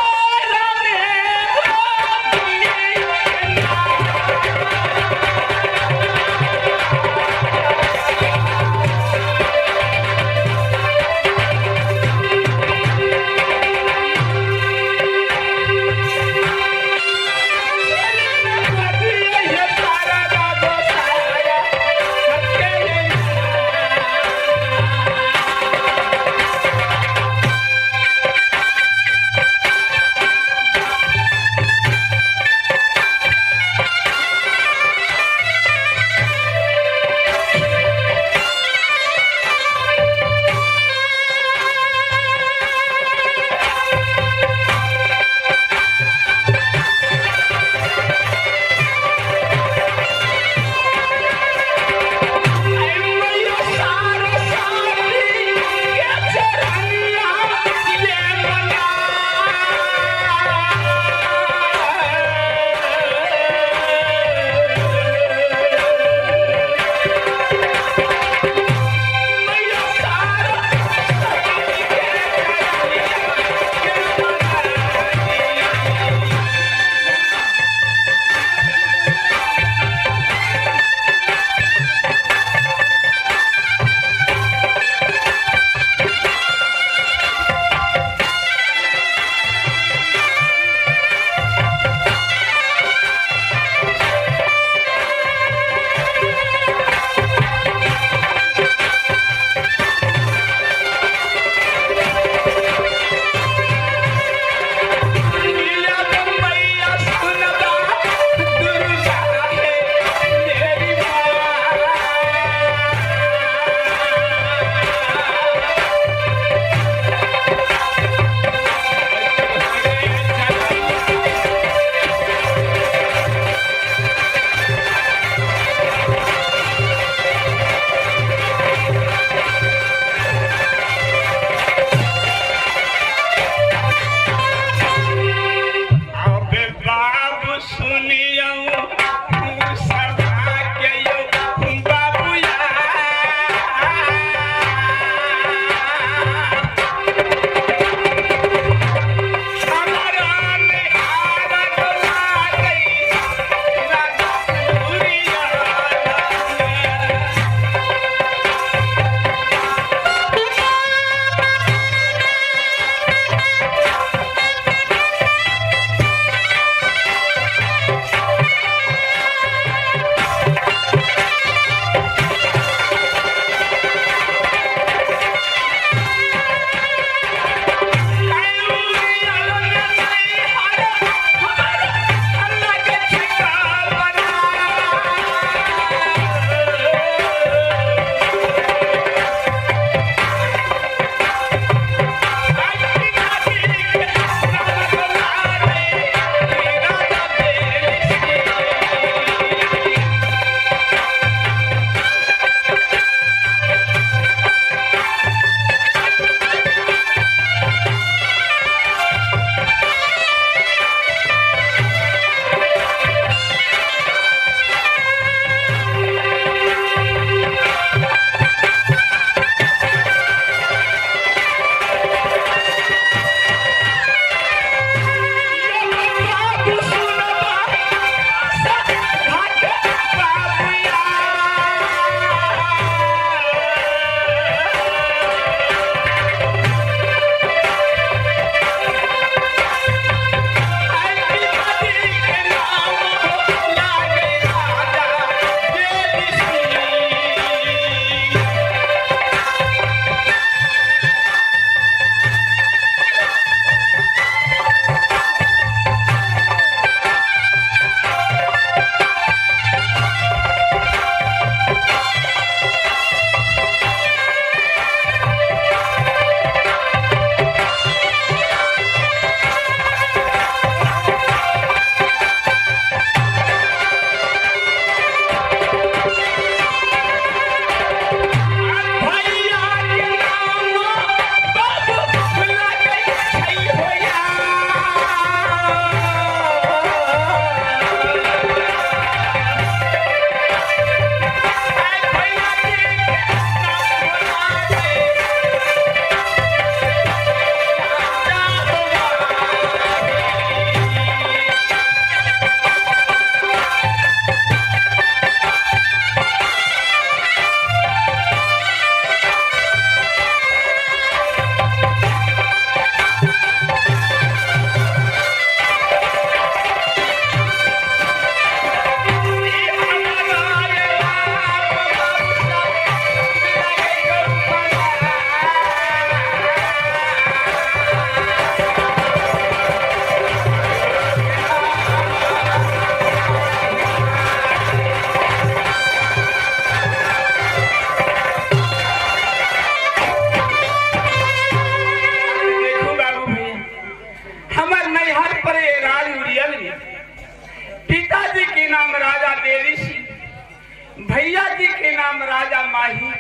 भैया जी के नाम राजा माही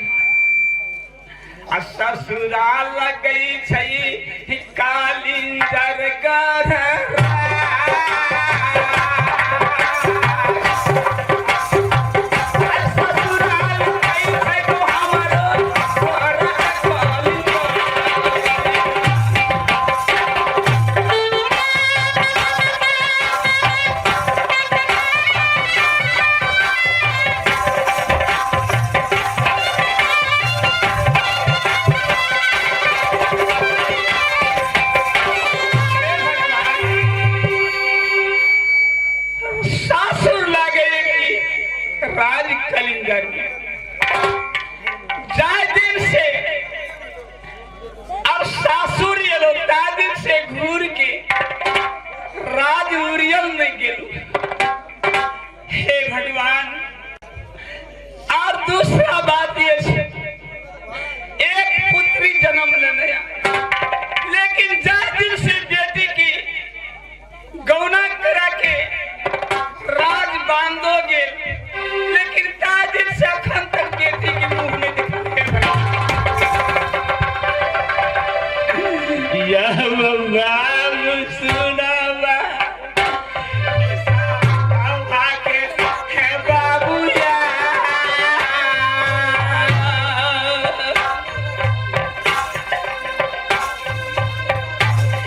आ ससुराल गई छई कालिंजर गढ़। ससुराल गई छै तो हमरो घर कालिंजर। सासुर लागे राज कलिंगर में जाय दिन से और सासुर एलो ता दिन से घूर के राज उरियल में गेलू। हे भगवान। और दूसरा बात ये है, एक पुत्री जन्म लेने, लेकिन जाय दिन से बेटी की गौना करा के राज बांधोगे, लेकिन ताजिर से अखन तक बेटी के मुंह में दिखा। यह बाबू सुनावा के है बाबूया।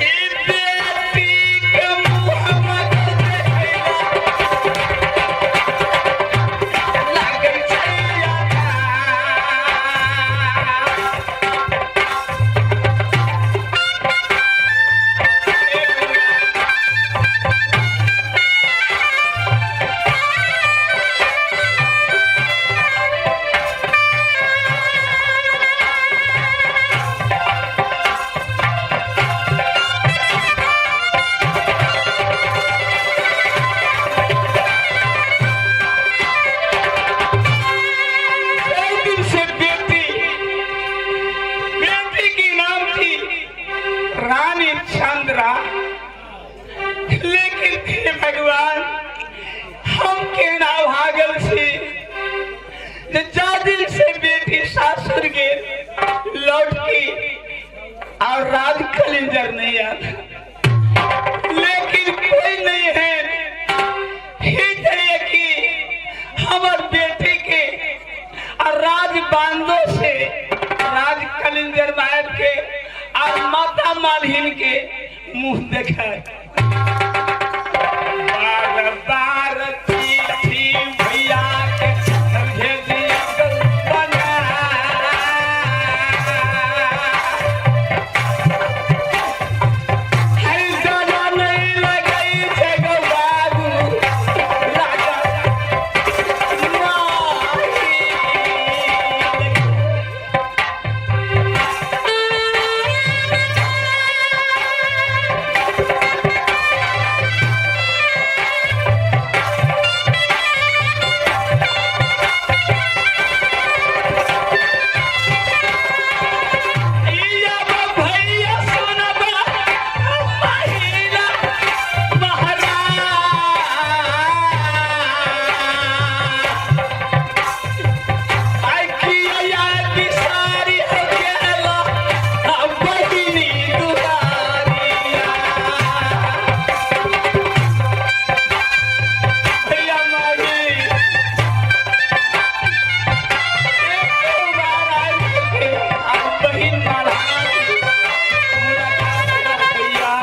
ई बेटी के मुँह मत देखैला, लागै छै आधार। एक दिन से बेटी, बेटी की नाम थी रानी चंद्रा, लेकिन हे भगवान हम केना भागल छी जे जा दिन से बेटी सासुर गेल लौट के और राज कलिंजर नहीं आया, लेकिन कोई नहीं है हित है कि हमर बेटी के और राज बांधो से राज कलिंजर मायर के और माता मालहिन के मुंह देखाए। बार बार चिट्ठी भैया के भेजी बना। हर दादा नहीं लगई छै गौ बाबू राजा माही। इया भैया सुनबा महिला महाराज। आई किया बिसारी हो गेला बहिनी दुलारिया। भैया माही बहिन भैया।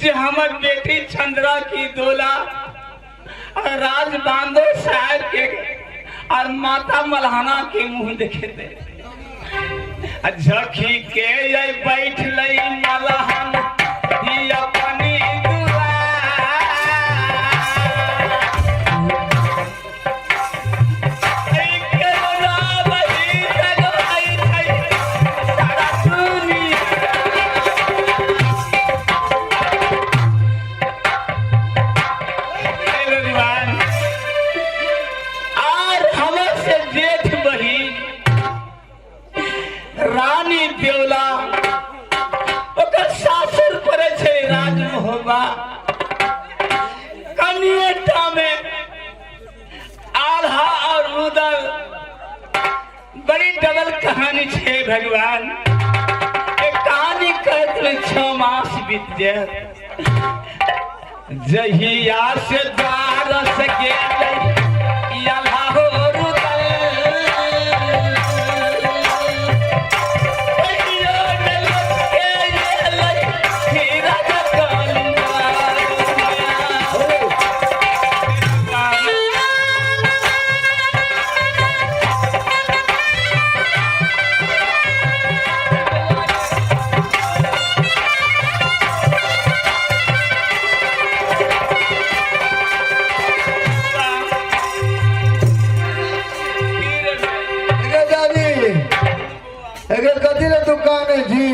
जे हमर बेटी चंद्रा की दोला और राज बांधो साहब के और माता मल्हाना के मुंह देखे थे। आ झखी के ये बैठलै मलहन ई अपनी दुआर। ऐ केना बही जगवै छै सारा दुनिया। हे भगवान, आर हमर से जेठ बहिन रानी देवला, ओकर सासुर पड़े छै राजमहोबा। कनिएटा में आल्हा और रुदल बड़ी डबल कहानी छै भगवान। एक कहानी कहत में 6 मास बीत जाए। जहिया से द्वार से गेलै आल्हा हो रुदल, कहियो न लौटके एलै हीरा कलुआ। गे दादी, एगे कथी ले दुकान है जी?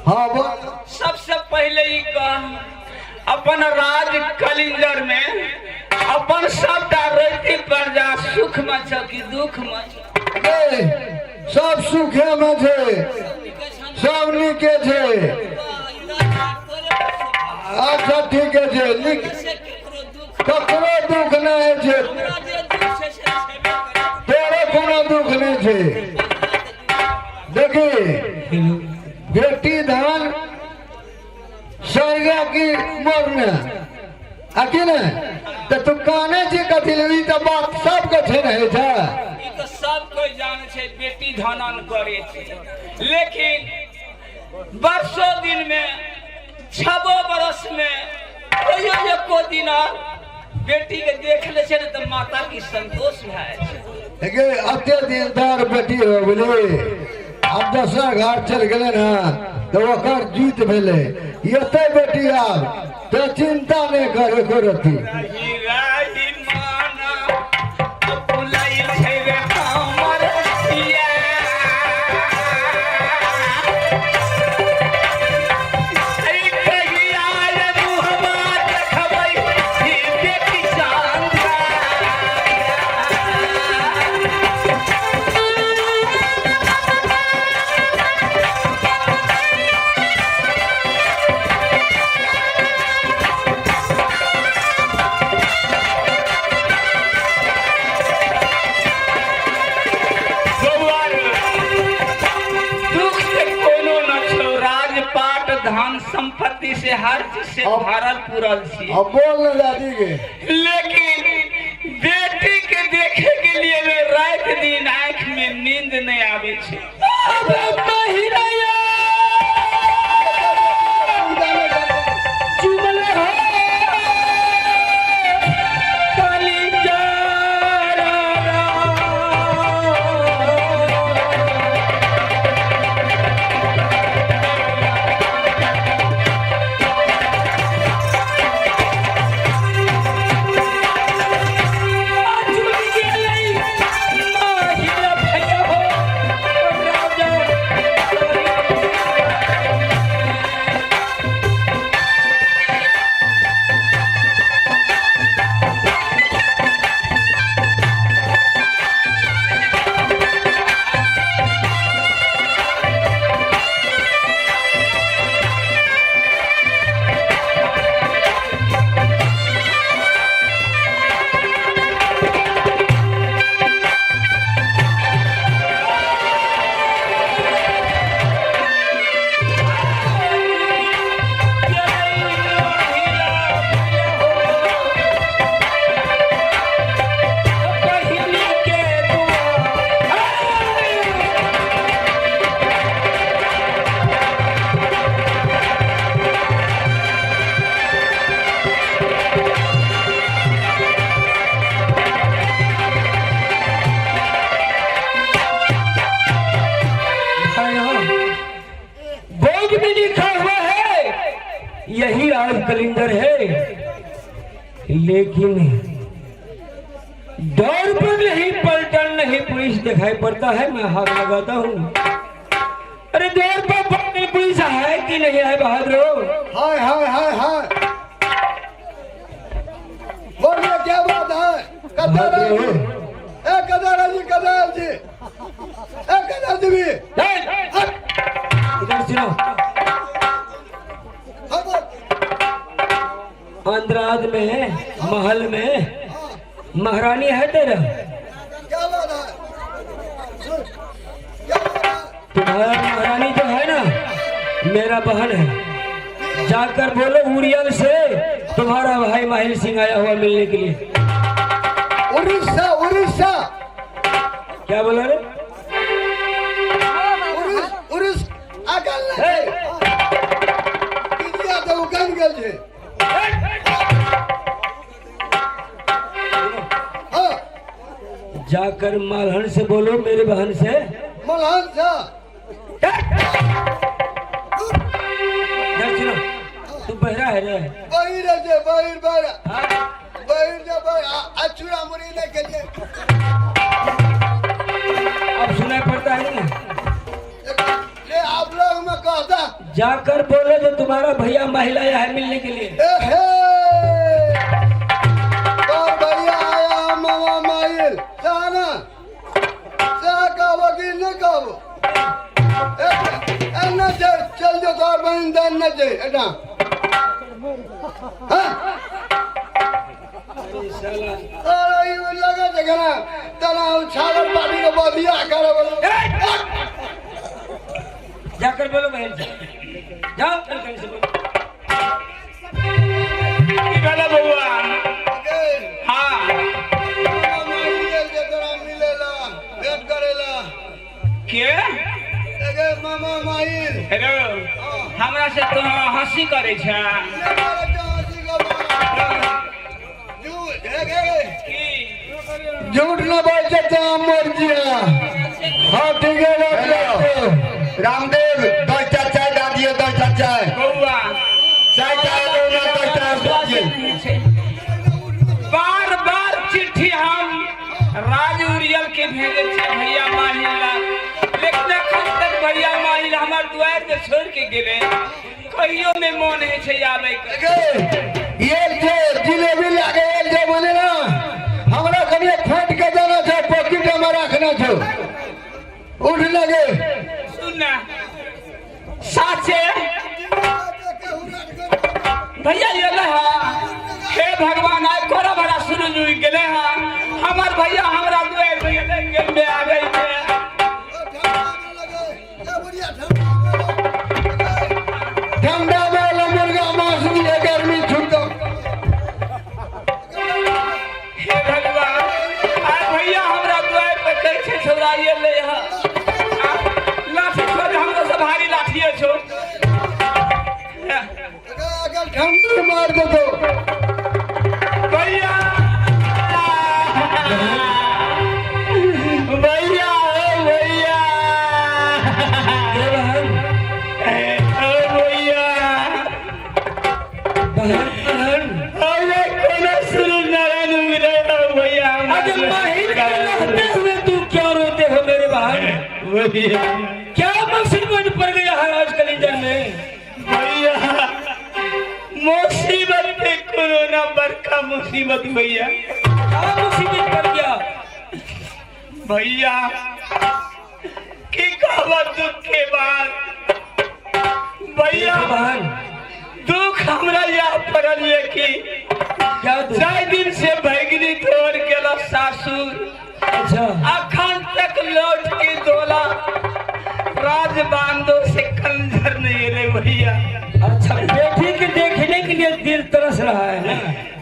हाँ बोल। सबसे पहले ई कह, अपन राज कलिंजर में अपन सबटा रैती प्रजा सुख में छ कि दुख में छ? गे, सब सुखे में छै, सब नीके छै। अच्छा ठीक छै, नीक, ककरो दुख नहि छै, तोरो कोनो दुख नहि छै। देखी, बेटी धन स्वर्ग की मरने आ कि नहि? तऽ तू काने छी कथी ले? ई तऽ बात सबके छै ने होइ छै। ई तऽ सब कोइ जानै छै बेटी धनन करे छै, लेकिन वर्षो दिन में 6 बरस में कहियो एको दिन बेटी के देख ले छै ने तऽ माता की संतोष भए जाइ छै। देखिए, अते दिलदार बेटी हो गेली, आब दोसर घर चलि गेलै ने तऽ ओकर जीत भेलै। एते बेटी आब तऽ चिंता नहि कर एको रत्ती। रही रही माना पुलै छै रे हमर पिया। ऐ कहिया रे मुहबा देखबै ई बेटी चंदा। बौआ रे, दुख से कोनो न छौ, राजपाट धन संपत्ति से हर चीज से भरल पूरल छी। अब बोल ने दादी के। लेकिन बेटी के देखे के लिए में रात दिन आंख में नींद नहीं आवे छे। अबे महिरैया चुमले हो काली जारा। चुम गेलै महिला भैया हो राजा। यही राज कलिंदर है, लेकिन दौर पर नहीं पलटन नहीं पुलिस दिखाई पड़ता है। मैं हाथ लगाता हूँ, अरे दौर पर पलटन पुलिस है कि नहीं है बहादुर? हाय हाय हाय हाय, बोलिए क्या बात है? कदर जी, ए कदर जी, कदर जी, ए कदर जी भी। इधर सुनो। हाँ बोल। आंध्राद में महल में महारानी है तेरा। क्या बात है? सुन, क्या बात है? तुम्हारा महारानी जो है ना, मेरा बहन है। जाकर बोलो उड़ियल से तुम्हारा भाई माहिल सिंह आया हुआ मिलने के लिए। उड़ीसा, उड़ीसा। क्या बोला रे? उड़ीस, उड़ीस अकल नहीं किया तो उगन गेल छै। हाँ। जाकर मालहन से बोलो, मेरे बहन से। मलहन से। इधर सुनो, तू बहरा है रे? बहिर छै, बहिर, बहिर। हाँ? बहिर जे बहिर, अचूड़ा मुड़ी नहि केलियै। अब सुनाई पड़ता है ना? ले आप लोग में कहता। जाकर बोलो जो तुम्हारा भैया महिला आया है मिलने के लिए। ए हे, तोर भैया आया मामा माइल जाना से कहबो कि नहि कहबो? ए एने छै, चल जो, तोर बहिन देन नहि छै एना। हाँ, अरे ई लगे छै केना तना छागर पाटी के बदिया करे बोलो। जाकर बोलो बहन से, जाओ बहन से बोलो। की भेलै बौआ? हाँ। मामा माइल गेल जे तोरा मिलेला, भेंट करेला। के? एगे मामा माइल। हेलो, हमरा से तो हंसी करै छै? की? झूठ न बोल सकते हम, मर जिया। हाँ, ठीक है, रामदेव। रामदेव, 10टा चाय दे दिए, 10टा चाय। बौआ। चाय चाय दो ना, 10टा दे दिए। बार बार चिट्ठी हम राज उरियल के भेजे छे भैया माहिल ला, लेकिन अखन तक भैया माहिल हमर दुआर के छोड़ के गेले, कहियो में मन है छै आबै के। ये जे जिलेबी लागे एल जे बने ना, हमरा कनि फाट के जाना छै, पॉकेट में रखना छै। उठ लगे। सुन ना, साचे भैया ये है? हे भगवान, आइ कोरा बड़ा सूरज उगि गेले है, हमर भैया हमरा दुआर पे गेले गेल में आ गई छै। ठंडा में मुर्गा मांस भी है, गर्मी छूट दो। हे भगवान, आइ भैया हमरा दुआर पे कहै छै छौड़ा ये ले है लाठी छोड़, हमरा से भारी लाठिए छौ। अगर ठंडी मार दो तो। भैया, भैया, ओ भैया। ए बहन। ओ भैया। बहन, बहन। अरे कोना सूरज नारायण उगले ओ भैया। अरे माहिल के रहते हुए तू क्यों रोते हो मेरे बहन? भैया। क्या मुसीबत पड़ गया है आज कलिंजर में? भैया, मुसीबत पे कोरोना बड़का मुसीबत भैया। क्या मुसीबत पड़ गया? भैया, की कहब दुख के बाद भैया। देखो बहन। दुख हमरा यह पड़ल ये कि क्या दुख? जाहि दिन से भैगनी तोड़ गेल सासुर, अच्छा। अखन तक लौट के दोला राज बांधो से कंजर नहीं एले भैया। अच्छा, बेटी के देखने के लिए दिल तरस रहा है ना?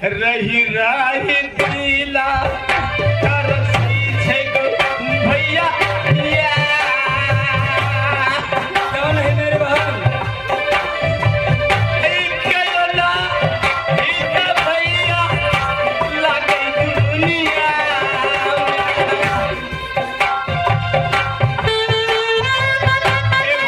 रही रही दिला तरसी छै गो भैया या। कौन है मेरे बहन? ई कयो ना, ई त भैया लागै दुनिया। हे भगवान, भैया।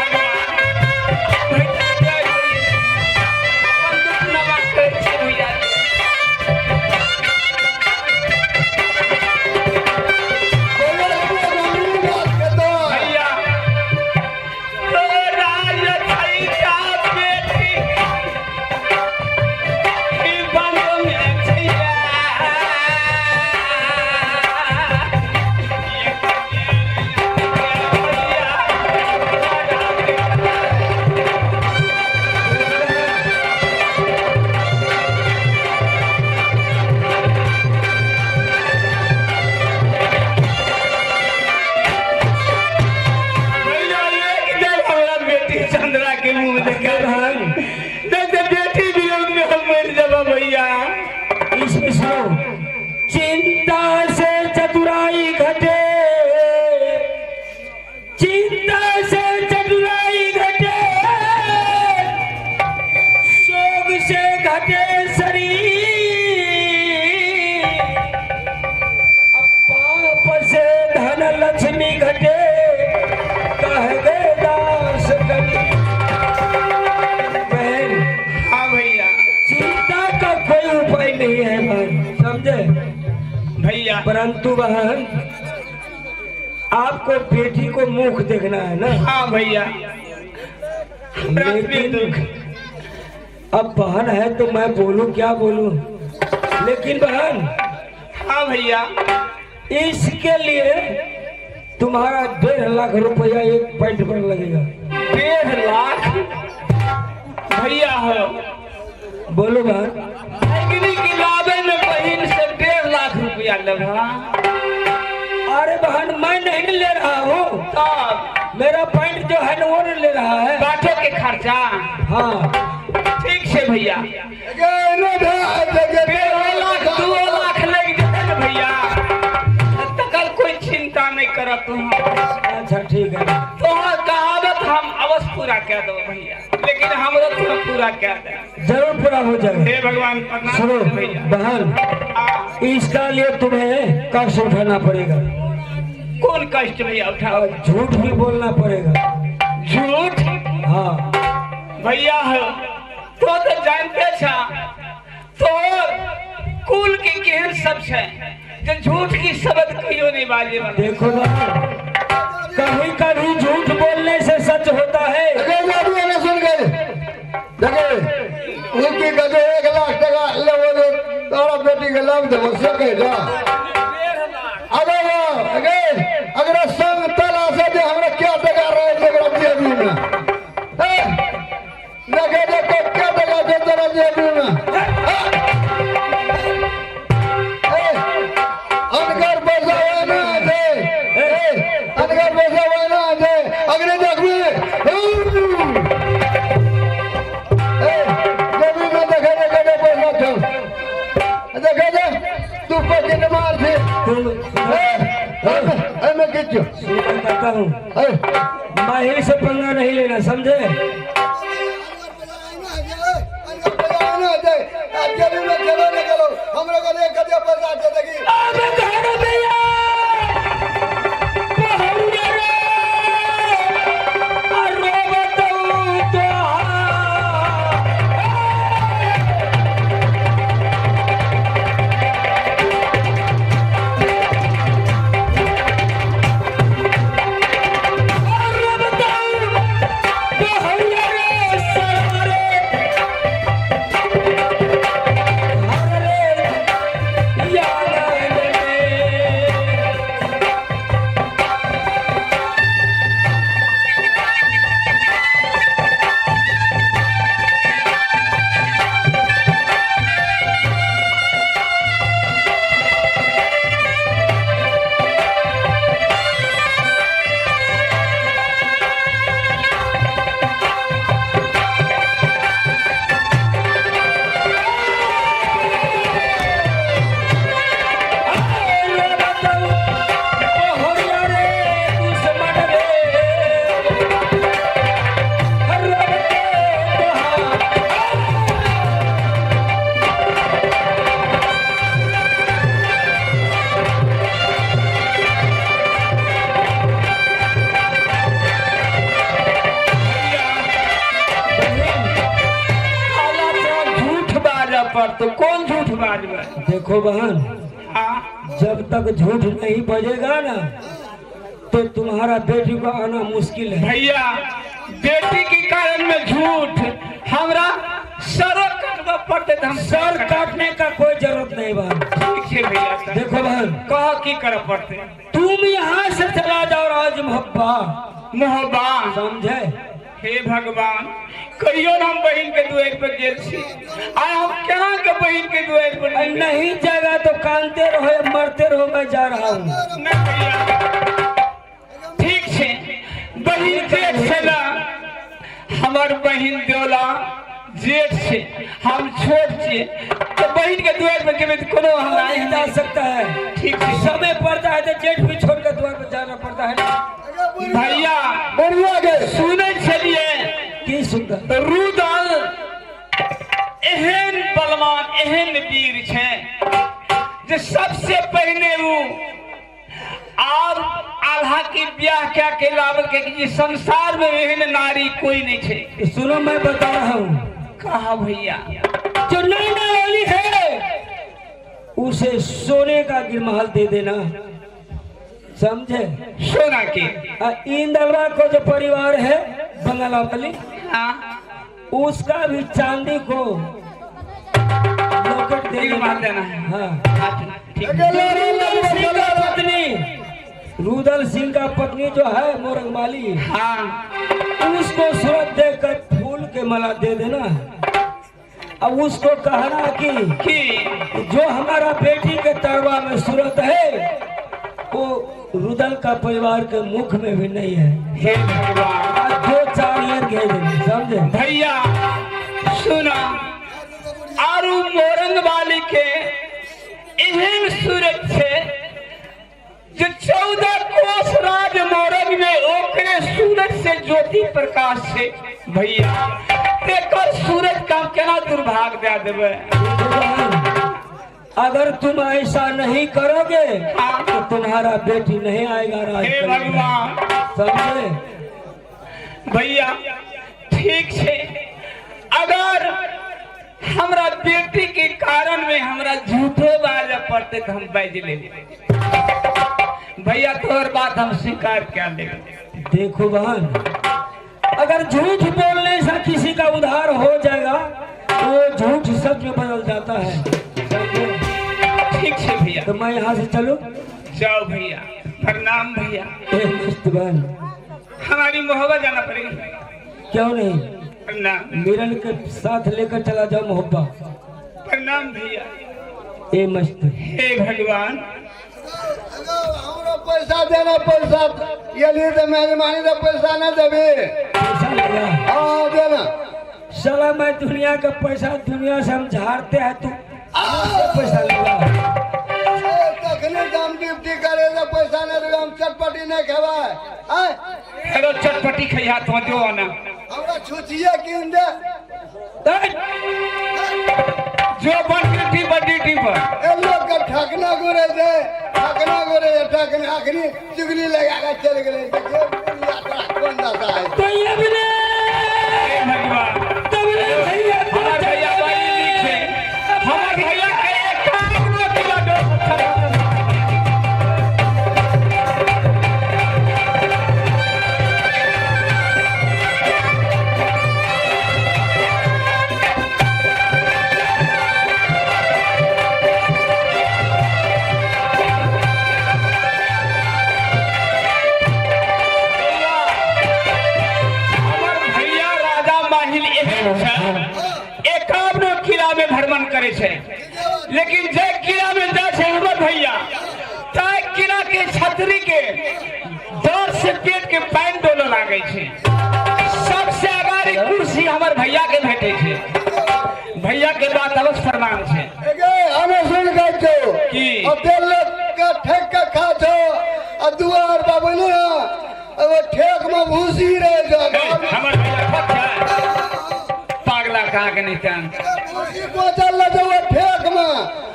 परंतु बहन, आपको बेटी को मुख देखना है ना? हाँ भैया। हमरा लेकिन दुख। अब बहन है तो मैं बोलूं क्या बोलूं, लेकिन बहन। हाँ भैया। इसके लिए तुम्हारा 1.5 लाख रुपया एक पॉइंट पर लगेगा। 1.5 लाख भैया हो? बोलो बहन। भगनी के लाबे में बहिन से 1.5 लाख रुपया लेबा? अरे बहन, मैं नहीं ले रहा हूँ। तब? मेरा पॉइंट जो है ना, वो नहीं ले रहा है। बाटो के खर्चा? हाँ। ठीक छै भैया। 1.5 लाख 2 लाख लागि जेतै ने भैया, तकर कोई चिंता नहीं करत तू। अच्छा, ठीक है। तोहर कहावत हम अवश्य पूरा कह देबो भैया, लेकिन हमरो थोड़ा पूरा कह दे। जरूर पूरा हो जाएगा। हे भगवान, प्रणाम। सुनो। भैया। बहन। हाँ। इसका लिए तुम्हें कष्ट उठाना पड़ेगा। कौन कष्ट भैया उठाओ? और झूठ भी बोलना पड़ेगा। झूठ? हाँ। भैया हो, तो तो जानते छा तोहर कुल के केहन सब छै जे झूठ की शब्द कहियो नहीं बाजे वाला। देखो बहन, कभी कभी झूठ बोलने से सच होता है। सुन गए, देखे उनकी कहे 1 लाख टका लेबो, तोरा बेटी के लाभ देबो से कह जा। अरे वो अगे अगर संग तला से जे हमरा क्या टका रहे छै एकरा जेबी में, ए देखे देखो क्या टका छै तोरा जेबी में। ए अनकर पैसा हुआ ना दे, ए अनकर पैसा हुआ ना दे, अगले देखबी। ए जेबी में देखे देखे दे पैसा छौ, देखे दे, तू पकिन मार छे। तुम ए एमे किछु सुनो, बताता हूँ। ए माहिर से पंगा नहीं लेना, समझे? हमरा को एक पैसा छै देखी। अबे घर भैया, पहुंचे रे, अरे बताऊं तो। अरे बताऊं पहुंचे रे, सरे हरे यार में। अरे बताऊं पहुंचे रे दुश्मन रे, अरे बताऊं। साला तो झूठ बाजऽ पड़तो, कौन झूठ बाजबै? देखो बहन। हाँ। जब तक झूठ नहीं बजेगा ना, तो तुम्हारा बेटी को आना मुश्किल है। भैया, बेटी के कारण में झूठ, हमरा सरो कटबऽ पड़तै तऽ हम सर काटने का कोई जरूरत नहीं बहन। ठीक छै भैया, तऽ देखो बहन। कह, की करऽ पड़तै? तुम यहाँ से चला जाओ राज मोहब्बा। मोहब्बा। समझे? हे भगवान, कहियो न हम बहिन के दुआरि पर गेल छी, आइ हम केना के बहिन के दुआरि पर जेबै? नहीं जाएगा तो कानते रहो या मरते रहो, मैं जा रहा हूँ। नहि भैया, ठीक छै। बहिन जेठ छला, हमर बहिन देवला जेठ छै, हम छोट छियै, तऽ बहिन के दुआरि पर जेबै तऽ कोनो हमरा नहीं जा सकता है। ठीक छै। समय पड़ता है तो जेठ भी छोड़कर द्वार पर जाना पड़ता है ना। भैया। बढ़िया गे। सुनै छलियै। की सुंदर। रुदल एहन बलवान, एहन वीर छै जे सबसे पहिने उ आर आल्हा के ब्याह क्या के लावल के कि संसार में एहन नारी कोई नहीं छै। सुनो, मैं बता रहा हूँ। कहा भैया। जो नैना वाली है। उसे सोने का गिरमहल दे देना, समझे? सोना के। इंदलवा को जो परिवार है बंगाला वाली, हाँ, उसका भी चांदी को लॉकेट दे गिरमहल देना। देना है। हाँ। ठीक। रुदल सिंह का पत्नी, रुदल सिंह का पत्नी जो है मोरंगमाली, हाँ, उसको सूरत देकर फूल के माला दे देना। अब उसको कहना कि जो हमारा बेटी के तरवा में सूरत है वो रुदल का परिवार के मुख में भी नहीं है। हे भगवान, दो चार लेर घेर देंगे, समझे? भैया सुना, आरू मोरंग वाली के एहन सूरत छे जो 14 कोस राज मोरंग में ओकरे सूरज से ज्योति प्रकाश छे। भैया तेकर सूरज का केना दुर्भाग्य दे देबे? अगर तुम ऐसा नहीं करोगे हाँ। तो तुम्हारा बेटी नहीं आएगा राज हे करने। भगवान, समझे? भैया ठीक छे, अगर हमरा बेटी के कारण में हमरा झूठो बाजे पड़ते तो हम बाज ले। भैया तोहर बात हम स्वीकार कर ले। देखो बहन, अगर झूठ बोलने से किसी का उधार हो जाएगा तो वो झूठ सच में बदल जाता है, समझे? ठीक है भैया, तो मैं यहाँ से चलूं? जाओ भैया, प्रणाम भैया। ए मस्त बहन, हमारी मोहब्बत जाना पड़ेगी। क्यों नहीं, प्रणाम। मिरन के साथ लेकर चला जाओ मोहब्बा। प्रणाम भैया। ए मस्त। हे भगवान, हमरो पैसा देना, पैसा ये लिए तो मेहरबानी तो पैसा ना देबे। पैसा लेगा? हाँ देना। साला मैं दुनिया का पैसा दुनिया से हम झाड़ते हैं, तू पैसा लेगा? तखने तो हम ड्यूटी करे तो पैसा ना देबे, हम चटपटी नहीं खेबै। आय हेलो चटपटी खैहा तो जो ना हमरा छुचिए कीन दे। जो बन ड्यूटी पर, ड्यूटी पर ए लोग के ठकना गुरे छै, ठकना गुरे छै, ठकना अखनी चुगली लगा के चल गेलै। देखियौ यात्रा कोन दशा है। तो ये भी ले, हे भगवान, तबले भैया, हमार भैया बड़ी नीक है, हमार भैया के 51 किलो डोर। हमर भैया राजा माहिल एहन छै, 51 किला में भ्रमण करे छै, लेकिन जे किला में जाइ छै हमर भैया, ताहि किला के छतरी के डर से पेट के पानि डोलऽ लागै छै। सबसे अगाड़ी कुर्सी हमर भैया के भेटै छै। भैया के बात अवश्य प्रमाण छै। एगे हमे सुन गए छौ की? अते लोग के ठेक के खा छौ आ दुआर बाबू ने अब ठेक में भूसी रहे छौ। हमर भैया ठक छै, पागला कहाँ के नहीं जान। भूसी पहुंचल रहे छौ ठेक में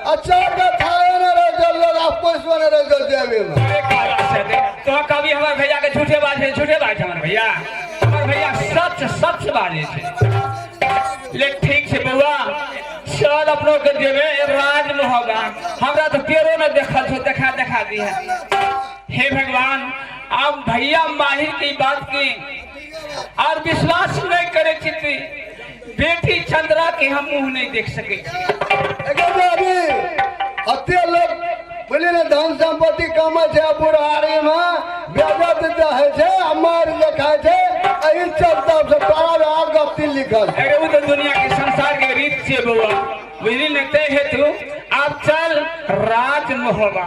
आ चार के खाए न रहे छौ लोग, आ पैसो न रहे छौ जेबी में। अरे काला से दे। तो कभी हमर भैया के झूठे बाजे, झूठे बाजे हमर भैया, हमर भैया सच सच बाजे छै। ले ठीक छै बउआ, चल अपनो के जेबे राज मोहबा, हमरा तो पेरो न देखल छौ, देखा देखा दी है। हे भगवान, अब भैया माहिर की बात की और विश्वास नहीं करे छी, बेटी चंद्रा के हम मुंह नहीं देख सके छी। एगे बाबी अते लोग बोले ने धन संपत्ति कमै छै, बुढ़ारी में बेजत होइ छै, मार खाइ छै, एहि चलते से तोरा आर गप्ती लिखल। अरे वो तो दुनिया के संसार के रीत से बउआ, बुझली ने, ते हेतु आप चल राज मोहबा।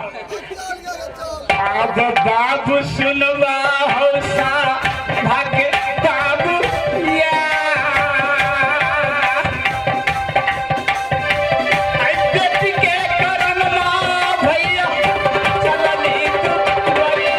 अब बाबू सुनवा हौसा भागे बाबू या, आई बेटी के करन माँ भैया चलली दुआरिया।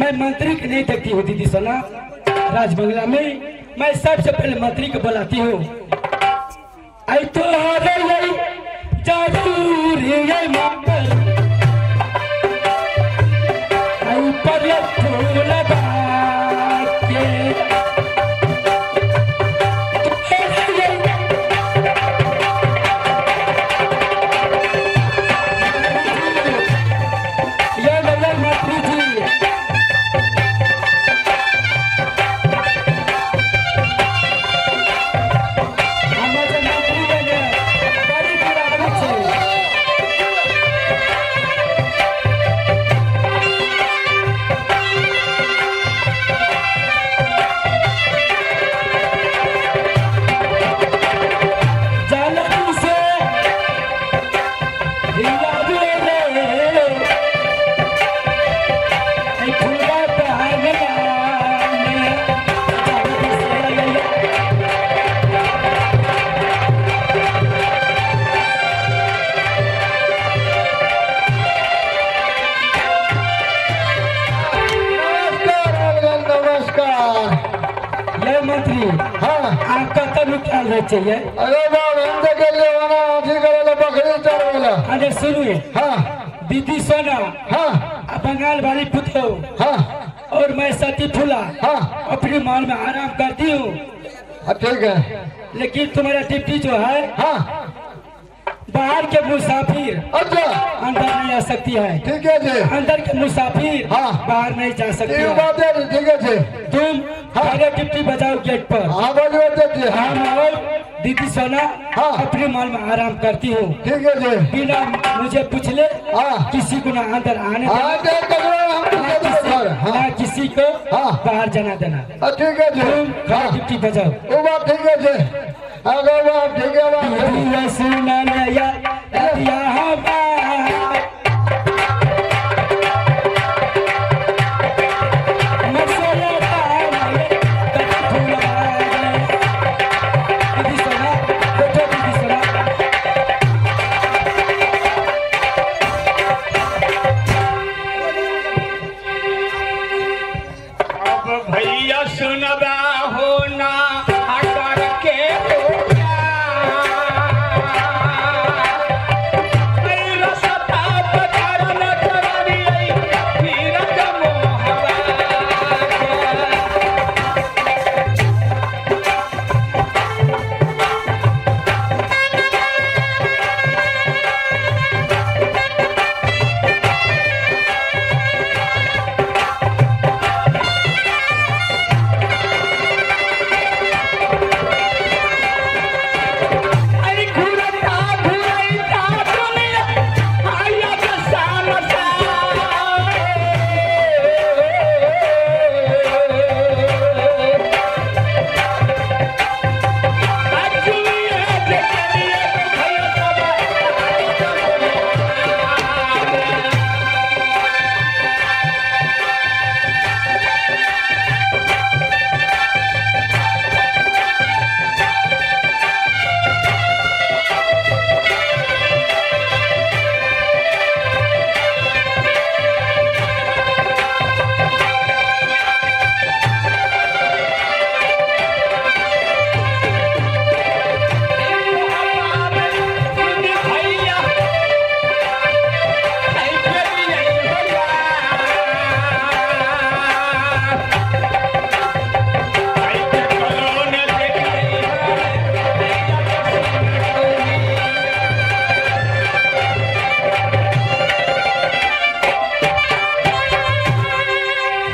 मैं मंत्री को नहीं देखती हूँ दीदी सोना राजबंगला में। मैं सबसे पहले मंत्री को बुलाती हूँ। आई तो आ गई जरूर ये मंगल आई पर फूल बाके। ये नगर मंत्री जी हमर जे मंत्री बने बड़ी दूर आबै छै। जलन से हिला रे ऐ फुलवा पहनला में जलन से। नमस्कार अलगन, नमस्कार। ये मंत्री, हाँ। आप कतऽ नुकायल रहै छियै? अरे बाप, हम तो गेलियै वना अथी करे ला, बकरी चरबै ला। अरे सुनू। हाँ। दीदी सोना हाँ। आ बंगाल वाली पुतो हाँ। और मैं सती फूला हाँ। अपनी माल में आराम करती हूँ। हाँ, ठीक है। लेकिन तुम्हारा डिप्टी जो है, हाँ। बाहर के मुसाफिर अच्छा। अंदर नहीं आ सकती है। ठीक है जी। अंदर के मुसाफिर हाँ। बाहर नहीं जा सकती ई है। बात है, ठीक है जी। तुम हाँ। पहले डिप्टी बजाओ गेट पर। हाँ, बजबे जी, हाँ। हम और दीदी सोना हाँ। अपने माल में आराम करती हूँ। ठीक है जी। बिना मुझे पूछले हाँ। किसी को ना अंदर आने हाँ। देना, देख ककरो हम ना पूछे किसी, घर, हाँ। ना किसी को हाँ। बाहर जाना देना। हाँ, ठीक है जी। तुम हाँ। खड़े डिप्टी बजाओ। वो बात ठीक है जी। अगर बात ठीक है, बात ठीक है। सुना नया यहाँ अब भैया सुनबा हो ना आकर के हो मोहबा। अरे घुरता घुरैता दुनिया आया दशा मसा। अजुए जकरिए भैया सब।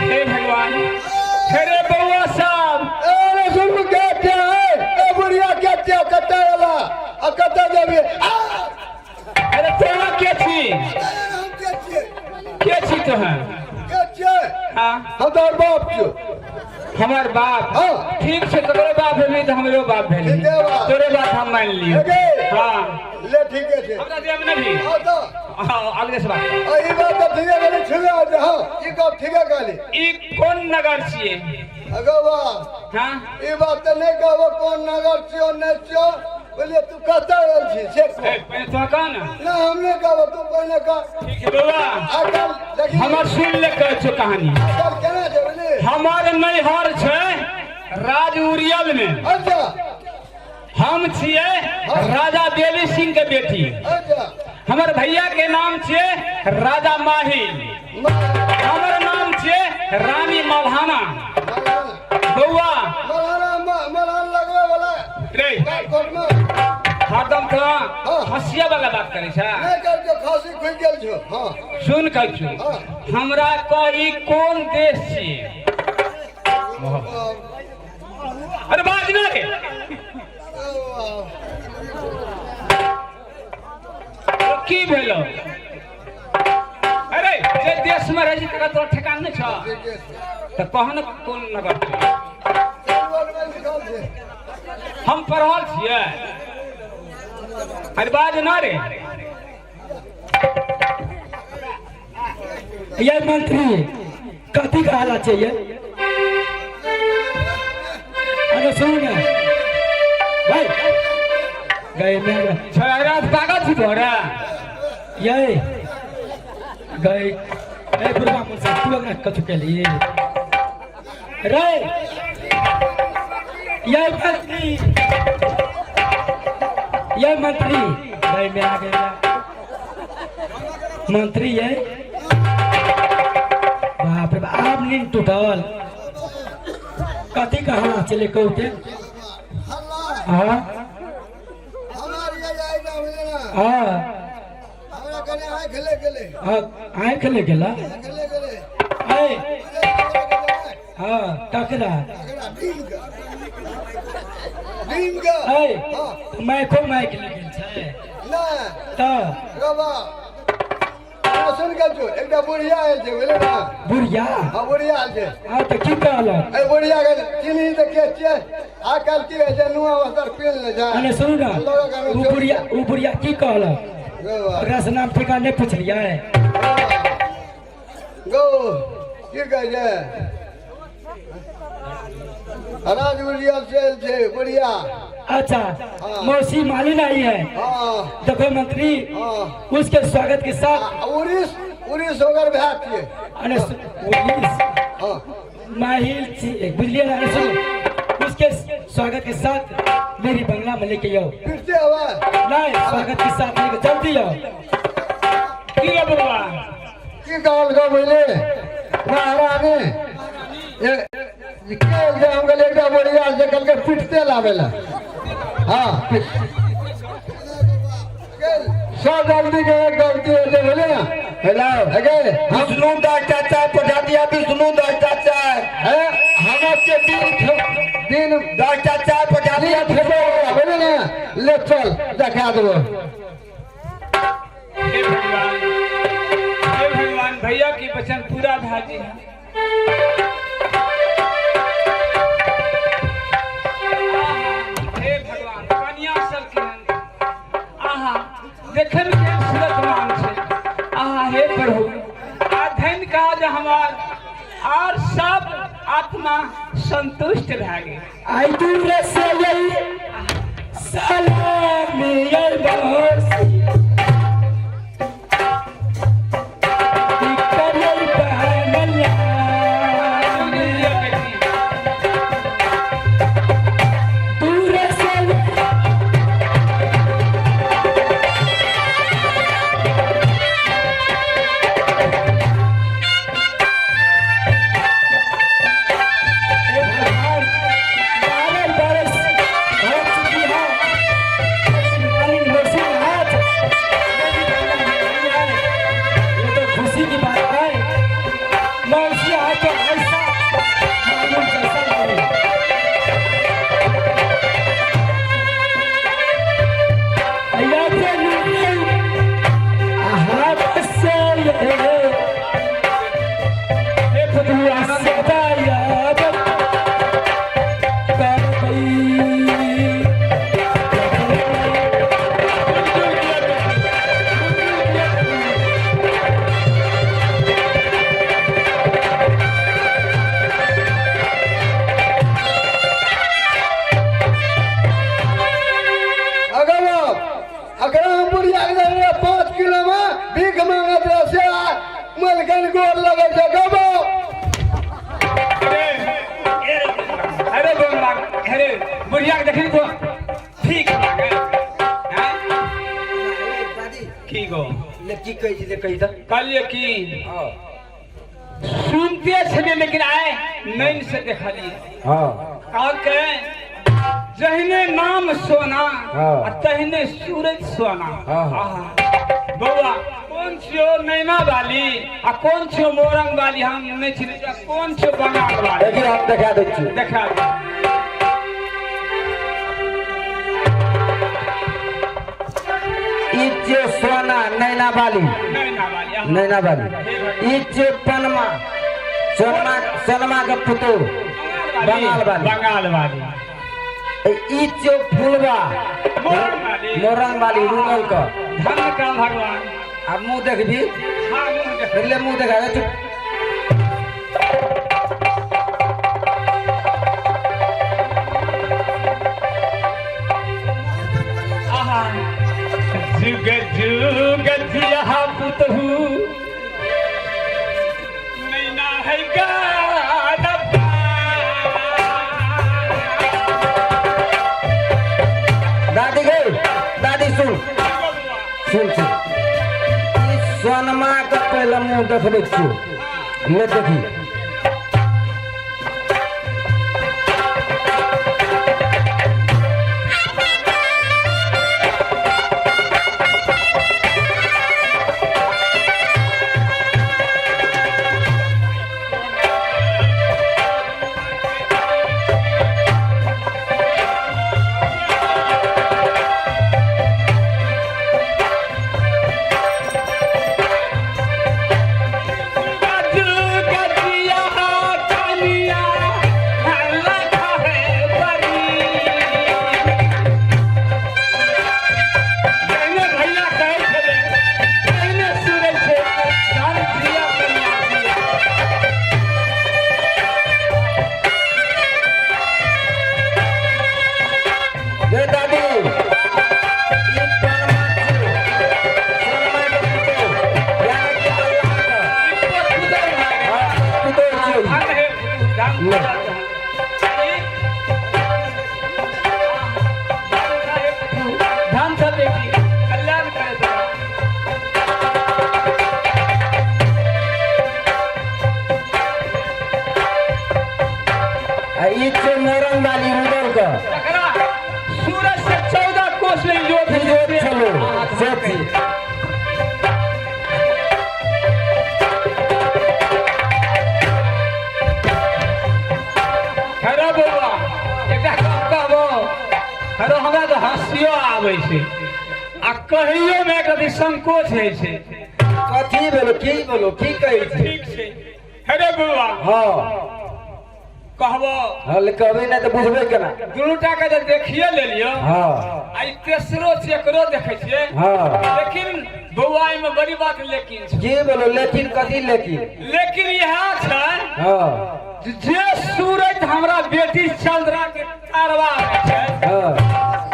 हे भगवान, अरे बउआ साहब। अरे सुन, क्या क्या है ए बुढ़िया, क्या क्या कत्ता वाला आ कत्ता देबे आ। अरे तोरा के छी? हम के छियै? के छी तोहर? के छियै? हाँ। हम तोहर बाप छियौ। हमर बाप? हाँ। ठीक छै, तोरो बाप भेली तऽ हमरो बाप भेली। ठीके बा। तोरे बात हम मान लियौ। एगे। हाँ। ले, ठीके छै। हमरा देब ने भी। हाँ तऽ। हाँ, अलगे से बात। आ, ई बात तऽ ठीके कहली, छुए आ जा। हाँ, ई गप ठीके कहली। ई कोन नगर छियै? अगवा। हाँ। ई बात तऽ नहि कहबो कोन नगर छियौ नहि छियौ। बोलिए तू कतऽ आयल छी से कह। ए, पहिले तो कह ना। ना हम नहीं कहब तू पहले कह। ठीक है बौआ। आइ काल्हि देखी हमर सुन ले कहै छौ कहानी। आइ काल्हि केना छै बुझली? हमर नैहर छै राज उड़ियल में। अच्छा। हम छियै राजा देवी सिंह के बेटी। अच्छा। हमर भैया के नाम छियै राजा माही। हमर नाम छियै रानी मल्हाना। बौआ मल्हाना मल्हान लगबै वाला रे कोर्ट में हरदम तो हंसिया वाला बात करै छै। नहीं कर के खांसी खुलि गेल छौ। हाँ सुन कहै छु, हमरा कही कोन देश छियै? अरे बाज ना रे। तो की भेलो? अरे जे देश में रहै छी तकर तोरा ठेकान नहि छौ? तऽ कह ने कोन नगर छै? हम पढ़ल छियै। अरे बाज ना रे। ये मंत्री कथी कहला चाहिए? अरे सुन ना भाई, गए मैं छोरा पागल छी तोरा। ये गए ए बुढ़वा मुझसे तू अगर कछु के लिए रे ये मंत्री, ये मंत्री गए मैं आ गया मंत्री। ये बाप रे बाप, आब नींद टूटल। कथी कहला चले कहते? हाँ हाँ हाँ, आँख ले गेला। ए हाँ ककरा? ए माइको माइक ले गेल छै तऽ सुन के छौ, एकटा बुढ़िया आयल छै बुझले ना? बुढ़िया? हाँ बुढ़िया आयल छै। हाँ तऽ की कहलक? ए बुढ़िया के चिन्ही तऽ के छियै? आइ काल्हि की होइ छै, नुआ वस्त्र पहिन लै छै। अरे सुनू ना, उ बुढ़िया, उ बुढ़िया की कहलक? ओकरा से नाम ठिकाना नहि पुछलियै? गौ की कहै छै, राज बुढ़िया से आयल छै बुढ़िया। अच्छा मौसी मालिन आई है। हाँ। देखो मंत्री, हाँ। उसके स्वागत के साथ उड़ीस, उड़ीस होकर भाई छियै। अरे उड़ीस। हाँ। माहिल बुझलिए ना? सुनो, उसके स्वागत के साथ मेरी बंगला में लेके आओ। फिर से आवा? नहीं, स्वागत के साथ लेके जल्दी आओ। की रे बौआ? की कहल गो बुझली महारानी? के जे हम कहलियै एकटा बुढ़िया जे कहलकै पिटते लाबै ला। हाँ सब गलती के एक गलती होइ छै बुझली ना? हेलो अगे हम विष्णु दास चाचा पठा दिया। विष्णु दास चाचा है हमर के दिन दिन दास चाचा पठा दिया। बुझली ना? ले चल देखा देबो। हे भगवान, हे भगवान, भैया की वचन पूरा भाजी है। हे भगवान, कन्या सब केहन, आहा देखे में केहन सूरतमान छै। आहा हे प्रभु, आ धन काज हमार और सब आत्मा संतुष्ट भए गेल। आई दूर से यही सलाम ये मौसी करल बहनला। दूर से हे भगवान, 12 बरस हो चुकी है, लेकिन मालिन मौसी अकरा हम बुढ़िया के देने 5 किलो में भीख मांगत रहे से मलकन गोर लगे छै गबो। अरे अरे बंगा अरे बुढ़िया के देखी तो ठीक मांगे हैं? की गो ले की कहै छी से कही तऽ। कहलिए की हँ सुनते छलिए लेकिन आए नैन से देखलिए। हँ कहलकै जहिने नाम सोना हाँ। आ तहिने सूरज सोना। हाँ, हाँ। आहा। बौआ कोन छियो नैना वाली आ कोन छियो मोरंग वाली हम नहि चिन्है छी, आ कोन छियो बंगाल वाली? देखिए हम देखा दै छी। देखा दे। ई छियो सोना नैना वाली। नैना वाली आहा। नैना वाली। ई छियो पनमा सोनमा सोनमा के पुतोह बंगाल वाली। बंगाल वाली। ई छियो फुलवा मोरंग वाली। मोरंग वाली रुनल के। धन का भगवान। अब मुंह देखबी? हाँ मुंह देख। ले मुंह देखा दे चुप। आहा। जुग जुग जिया पुतहु नैना है गादबा। दादी गई दादी सुन सुन सुन ई सोनमा के पहले मुंह देखबै छियो ले देखी। जुग जिया कनिया लखा है बरी। जहिने भैया कहै छलै तहिने सुनै छै धन जिया कनिया जिया। गे दादी ई पनमा छियो सोनमा के पुतोह यानी कि अल्लाह के। हाँ, पुतोह छियो ई। धन है धन। ले। धन सब बेटी कल्याण करे सब। आ ई छियो मोरंग वाली रुनल के। तकरा सूरज से 14 कोस ले जोत ई जोत छलो से छी। हेरो बौआ एकटा गप कहबो हेरो हमरा तऽ हँसियो आबै छै आ कहियो मे कभी संकोच होइ छै। कथी भेलो की बोलो की कहै छी? ठीक छै हेरे बौआ। हाँ कहबो। हाँ ले कहबै नहि तऽ बुझबै केना? दुनूटा के जे देखिए लेलियो। हाँ आ ई तेसरो चेकरो देखै छियै। हाँ लेकिन बौआ एहिमे बड़ी बात लेकिन छै। की बोलो लेकिन कथी लेकिन? लेकिन इएह छै हाँ जे सूरज हमरा बेटी चंद्रा के कारवा में छै हाँ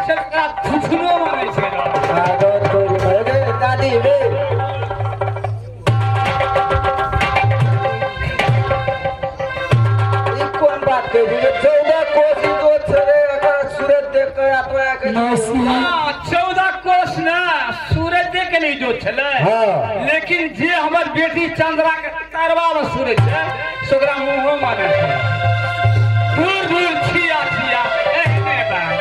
से ओकरा थुथुनो मानै छै र। आदर तोरी रे दादी रे ई कोन बात कहि दियै 14 कोसी जो छै रे एकर सूरज देख के आत्मा के। हाँ, 14 कोस ने सूरज देख के नहीं जो छलै। हाँ। लेकिन जे हमर बेटी चंद्रा के कारवा में सूरज छै से ओकरा मुँहो मानै छै। दूर दूर छिया छिया एहने बात।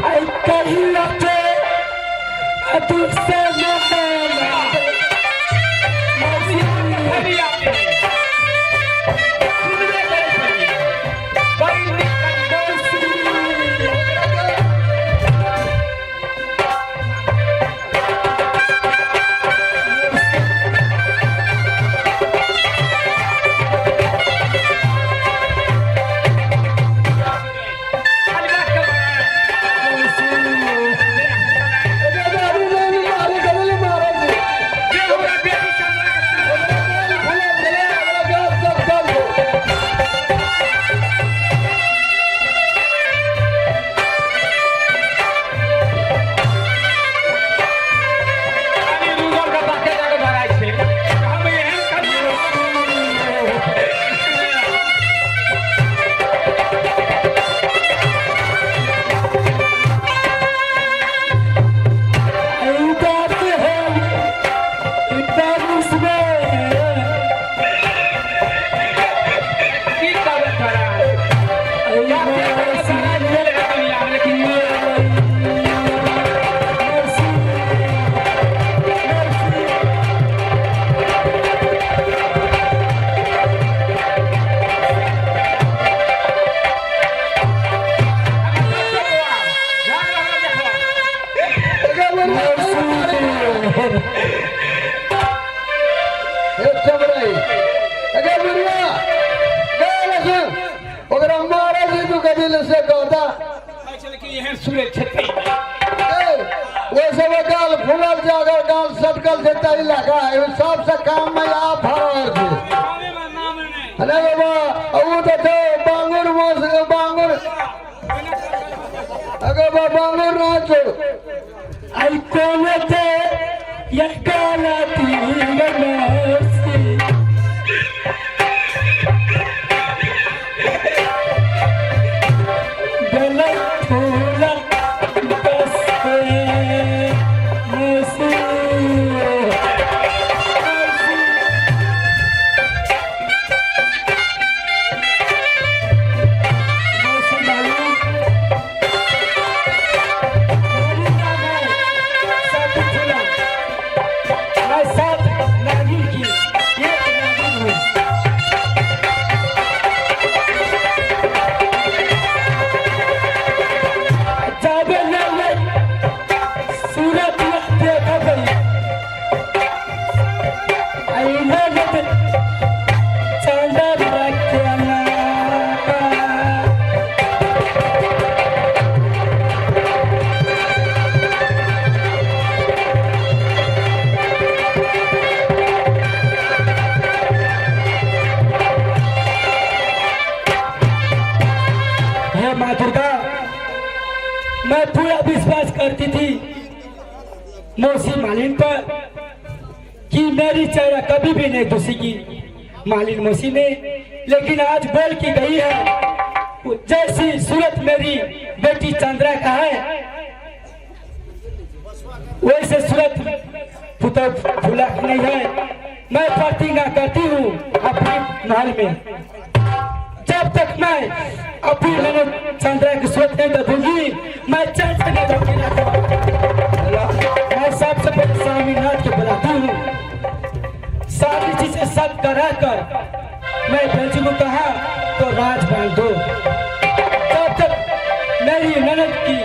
आई कहिया के तुझसे मैं खलिया के। सुनबे करै छलियै। बड़ी नीक खलिया के दादी नहीं मारे गले मारे। एक चमड़ाई अगे बुढ़िया गे लसुन ओकरा मारे छी तू कभी से कहता एहन सूरत छथि ए ओइ सब गाल फूलल छै अगर गाल सटकल छै ताहि लए कऽ ई सबसँ काम में आप भरल छै अरे बाबा उ तऽ छै बांगुर मोस बांगुर अगर बा बांगुर ना छौ आई कौन थे ये काला तीर मौसी गलत फूला बस मौसी मौसी मालूम मेरी नाम है साथी फूला। मैं सात नागिन की एक नागिन हूँ। जाबे ले सूरत देखा गई आईना जब चांदा रखे ना। हे माँ दुर्गा, मैं पूरा विश्वास करती थी मौसी मालिन पर कि मेरी चेहरा कभी भी नहीं दूसेगी मालिन मौसी ने, लेकिन आज बोल की गई है वो जैसी सूरत मेरी बेटी चंद्रा का है वैसे सूरत पुत्र फूला की नहीं है। मैं प्रतिज्ञा करती हूँ अपने महल में जब तक मैं अपनी मैंने चंद्रा की सूरत नहीं बदलूंगी मैं चैन से नहीं रहूंगी। मैं सबसे पहले स्वामीनाथ को बुलाती हूँ, सारी चीजें सब करा कर मैं बेंचू को कहा तो राज बांध दो। जब तक मेरी ननद की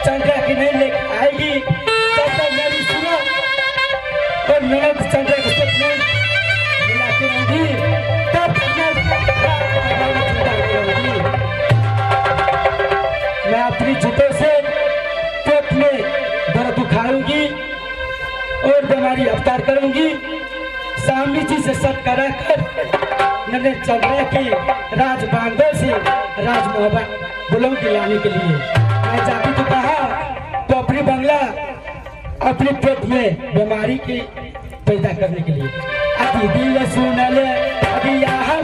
चंद्रा की नहीं लेकर आएगी तब तक मेरी सूरत और ननद चंद्रा की सूरत नहीं मिलाती रहूंगी, तब तक मैं जिंदा नहीं रहूंगी। मैं अपनी जूतों से पेट में दर्द उखाड़ूंगी और बीमारी अवतार करूंगी। स्वामी जी से सब करा कर ननद चंद्रा की राज बांधो से राज मोहब्बत बुलाऊंगी लाने के लिए। मैं जाती तो कहा तो अपनी बंगला अपने पेट में बीमारी की पैदा करने के लिए। अति दिल सुनल अभी यहाँ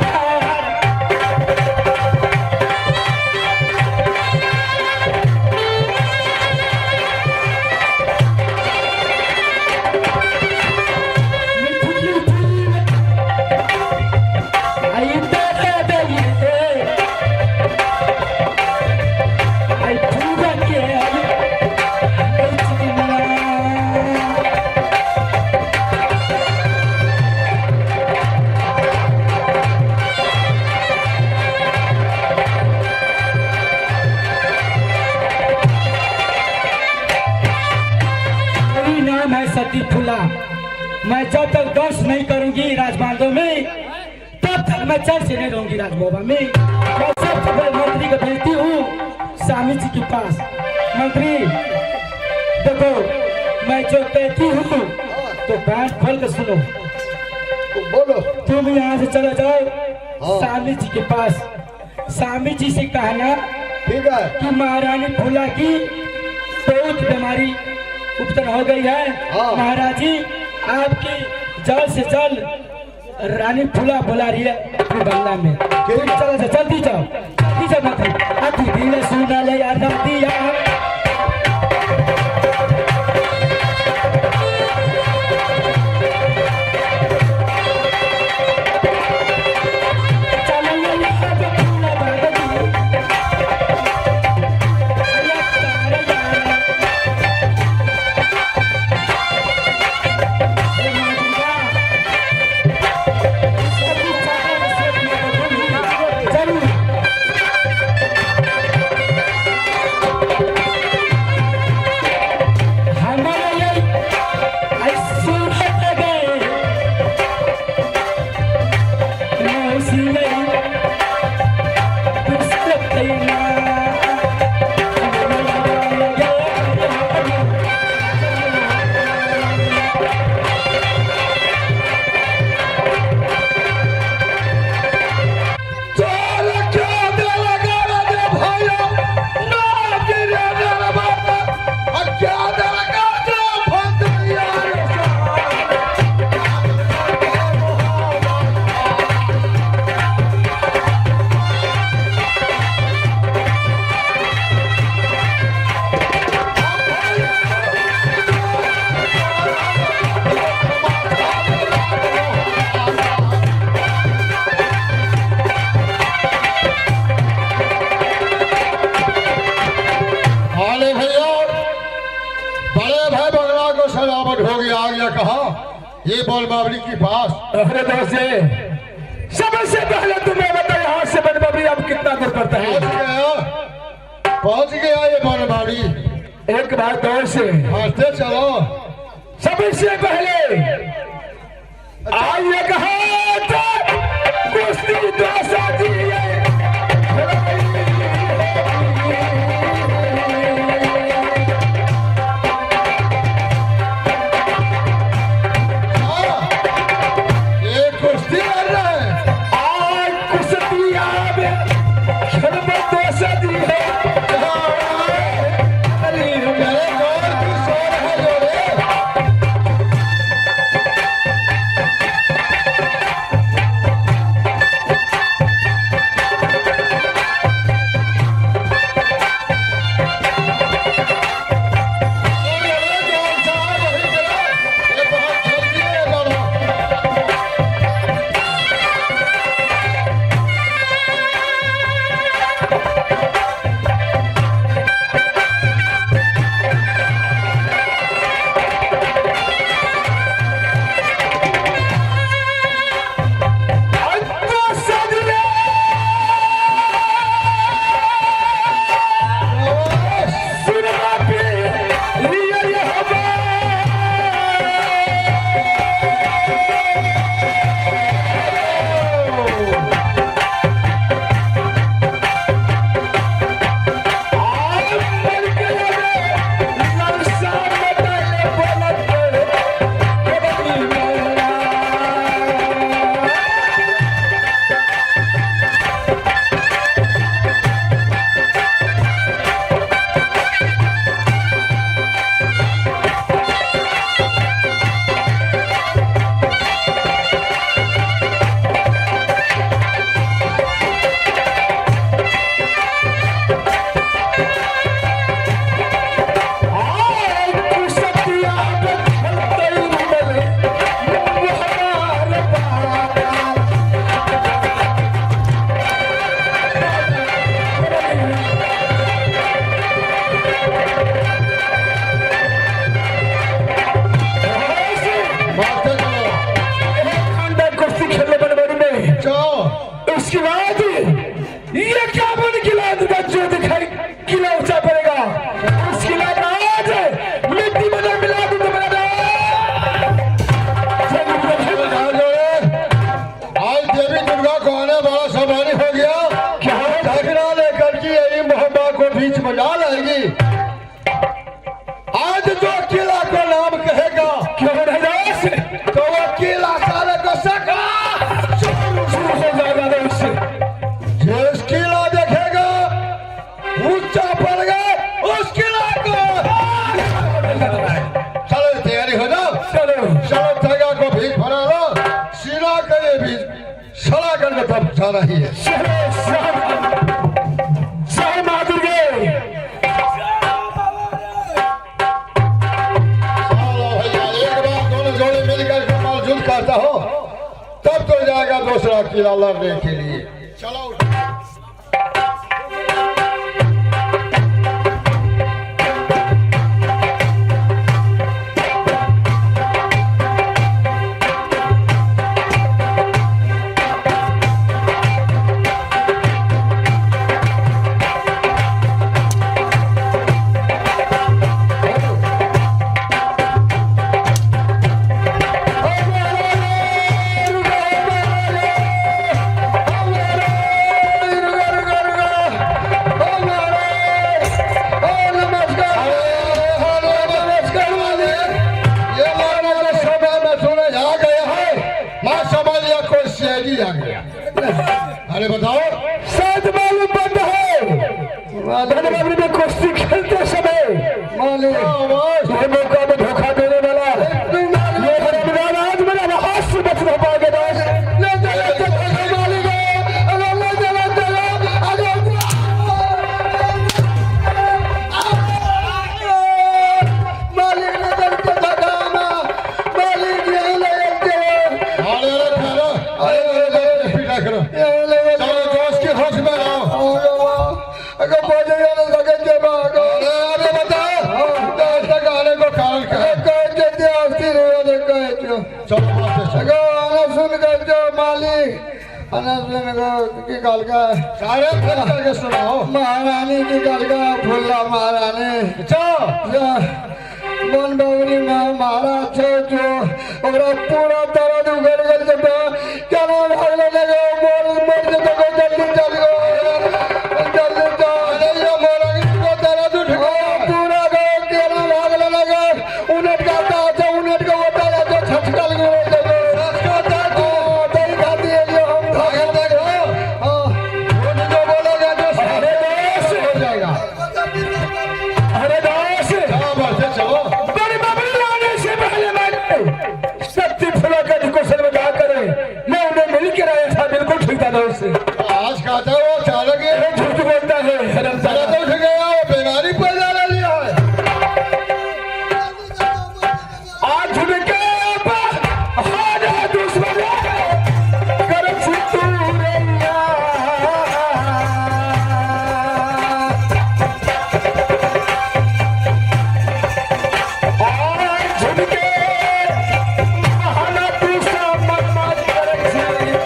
आई आई पूरा के आई मेरी नाम है सती फूला। मैं जब तक दर्श नहीं करूंगी राजबांधों में तब तक मैं चैन से नहीं रहूंगी राजभोबा में। मैं सबसे पहले मंत्री को भेजती हूँ स्वामी जी के पास। मंत्री देखो मैं जो कहती हूँ तो कान खोल के सुनो। बोलो। तुम यहाँ से चले जाओ हाँ। स्वामी जी के पास। स्वामी जी से कहना ठीक है कि महारानी फूला की बहुत बीमारी उत्पन्न हो गई है। हाँ। महाराज जी आपकी जल्द से जल्द रानी फूला बुला रही है अपने बंगला में। ठीक है। चलो जाओ, जल्दी जाओ, जल्दी जाओ मंत्री। अति दिल सुना ले यार दिया। चलो ये यार फूला बाग दी। जरूर। सजावट हो गया। आ गया कहा ये बोल बाबरी के पास। अरे दोस्त सबसे पहले तुम्हें बताओ यहाँ से बनबबरी अब कितना दूर पड़ता है? पहुंच गया, पहुंच गया ये बोल बाबरी। एक बार दोस्त हंसते चलो। सबसे पहले आइए कहा तो कुश्ती दोसा जी हाँ, ये कुश्ती लड़ रहे हैं। आज कुश्ती आवे खेलबो दोसा जी है। मेरे गौर की शोर है जोरे। अरे गौर साहब, वही करो। ये बहुत जल्दी है दोनों। आज दोसा जी सुरमा पे लिया ये हवा। आज मर के लगे ललसा बताए बोलत कबड्डी मेरा। आज कुश्तिया खेलते बले हमारे पास। मारते चलो। खानदान कुश्ती खेलने बनवारी में चलो। उसके बाद ये क्या बन किला का जो दिखाई किला ऊंचा पड़ेगा उस किला का आज मिट्टी में ना मिला दूं तो मेरा जाओ जोरे। आज देवी दुर्गा को आने वाला सवारी हो गया। क्या? झगड़ा लेकर की यही मोहब्बा को बीच में डाल आएगी। आज जो किला को नाम कहेगा क्यों रहीदास तो वो किला साले को सका शुरू हो जाएगा दोस्त। जिस किला देखेगा ऊंचा पड़ गए उस किला को। चलो तैयारी हो जाओ। चलो चलो तैगा को भीज भरा लो, सीना का ये बीज सड़ा करके तब जा रही है। चलो जय मां दुर्गे। चलो भैया एक बार दोनों जोड़े मिलकर कमाल जुल करता हो तब तो जाएगा दूसरा किला लड़ने के लिए। चलो ये लड़ने के समय में सुने आ गया है माँ समझ लिया कोई सीआईडी आ गया। अरे बताओ शायद मालूम पड़ता है धनबाबरी में कुश्ती खेलते समय ये मौका में धोखा देने वाला ये रमजान आज मेरा हाथ से बच नहीं पाएगा दोस्त। अरे अरे ठहरो, अरे अरे अरे पीटा करो। चलो दोस्त के होश में आओ। अरे अरे बताओ चलो बढ़ते चलो। गो अना सुन के जो मालिक अना सुन के की कहलकै सारे फिर करके सुनाओ। महारानी की कहलकै फुल्ला महारानी अच्छा मन बाबरी महाराज छौ जो ओकरा पूरा दर्द उगड़ गेल छै तऽ केना भागलै ने गो मर मर जेतै गो जल्दी चल गो जल्दी चल। अरे ये मोरंगी को दर्द उठ गया। पूरा गो केना भागलै ने गो उनट का ता छै उनट के ओता जा जो छछकल गो गो छछकल ओ तई खाती एलियो हम। आगे देखो। हां। झूठ जो बोलेगा जो अरे दोस्त, हो जाएगा। अरे दोस्त, चलो बढ़ते चलो। बड़ी बबली आने से पहले मैंने सत्य फुला कर कुशल में जाकर मैं उन्हें मिल के आया था, बिल्कुल ठीक था दोस्त। आज खाता वो चालक है। अरे झूठ बोलता है हरामजादा। दर्द उठ गया, वो बीमारी पैदा ले लिया है। आज झुके हारा दुश्मन करम सितूरैया। आज झुके हारा दुश्मन करम सितूरैया।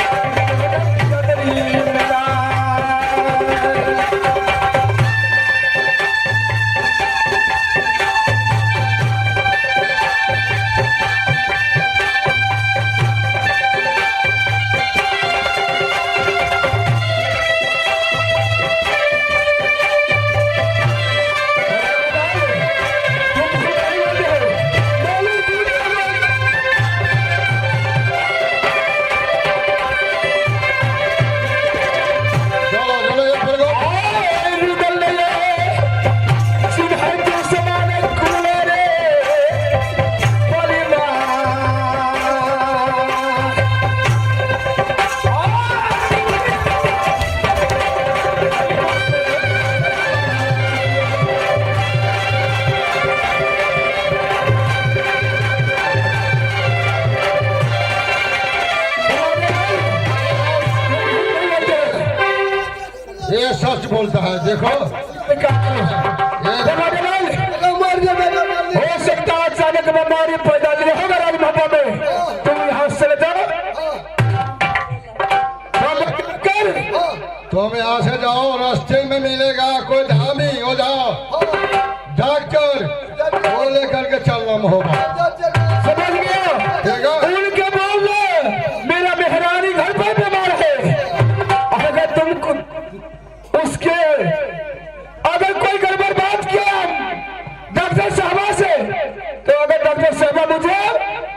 तुम झूठ नहीं बोलते हो। बोलो, झूठ नहीं बोलते। चलो चलो ये फिर गो। ये सच बोलता है देखो। मर जेबै गो जल्दी। हो सकता है अचानक बीमारी पैदा नहीं होगा राजमहल में, तुम यहाँ से चले जाओ कर। तुम यहाँ से जाओ, रास्ते में मिलेगा कोई धामी हो जाओ डॉक्टर वो लेकर के चलना होगा। समझ गया? ठीक है। उनके बोल दो मेरा मेहरानी घर पर बीमार है। अगर तुम उसके अगर कोई गड़बड़ बात किया डॉक्टर साहबा से तो अगर डॉक्टर साहबा मुझे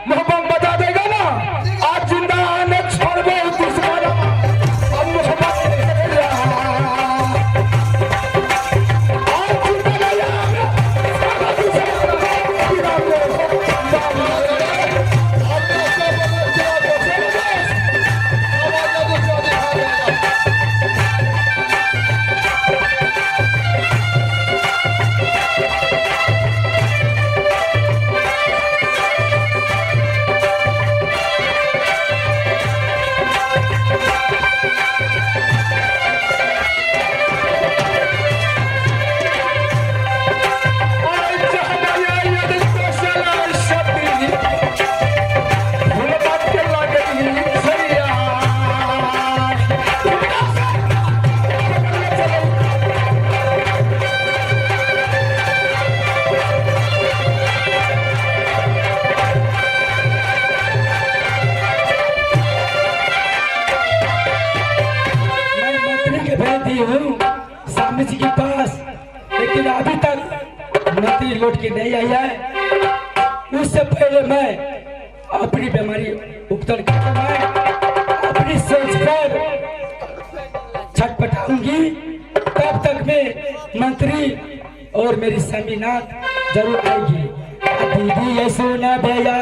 मोहब्बत बता देगा ना, आज जिंदा आने छोड़ दो दुश्मन अब मोहब्बत आज जिंदा नहीं आने। मैं मंत्री के भेज दी हूँ स्वामी जी के पास, लेकिन अभी तक मंत्री लौट के नहीं आई है। उससे पहले मैं अपनी बीमारी उपचार करके मैं अपनी सोच पर छटपटाऊंगी, तब तक मैं मंत्री और मेरी स्वामीनाथ जरूर आएगी। दीदी ये सुना भैया।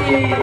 की।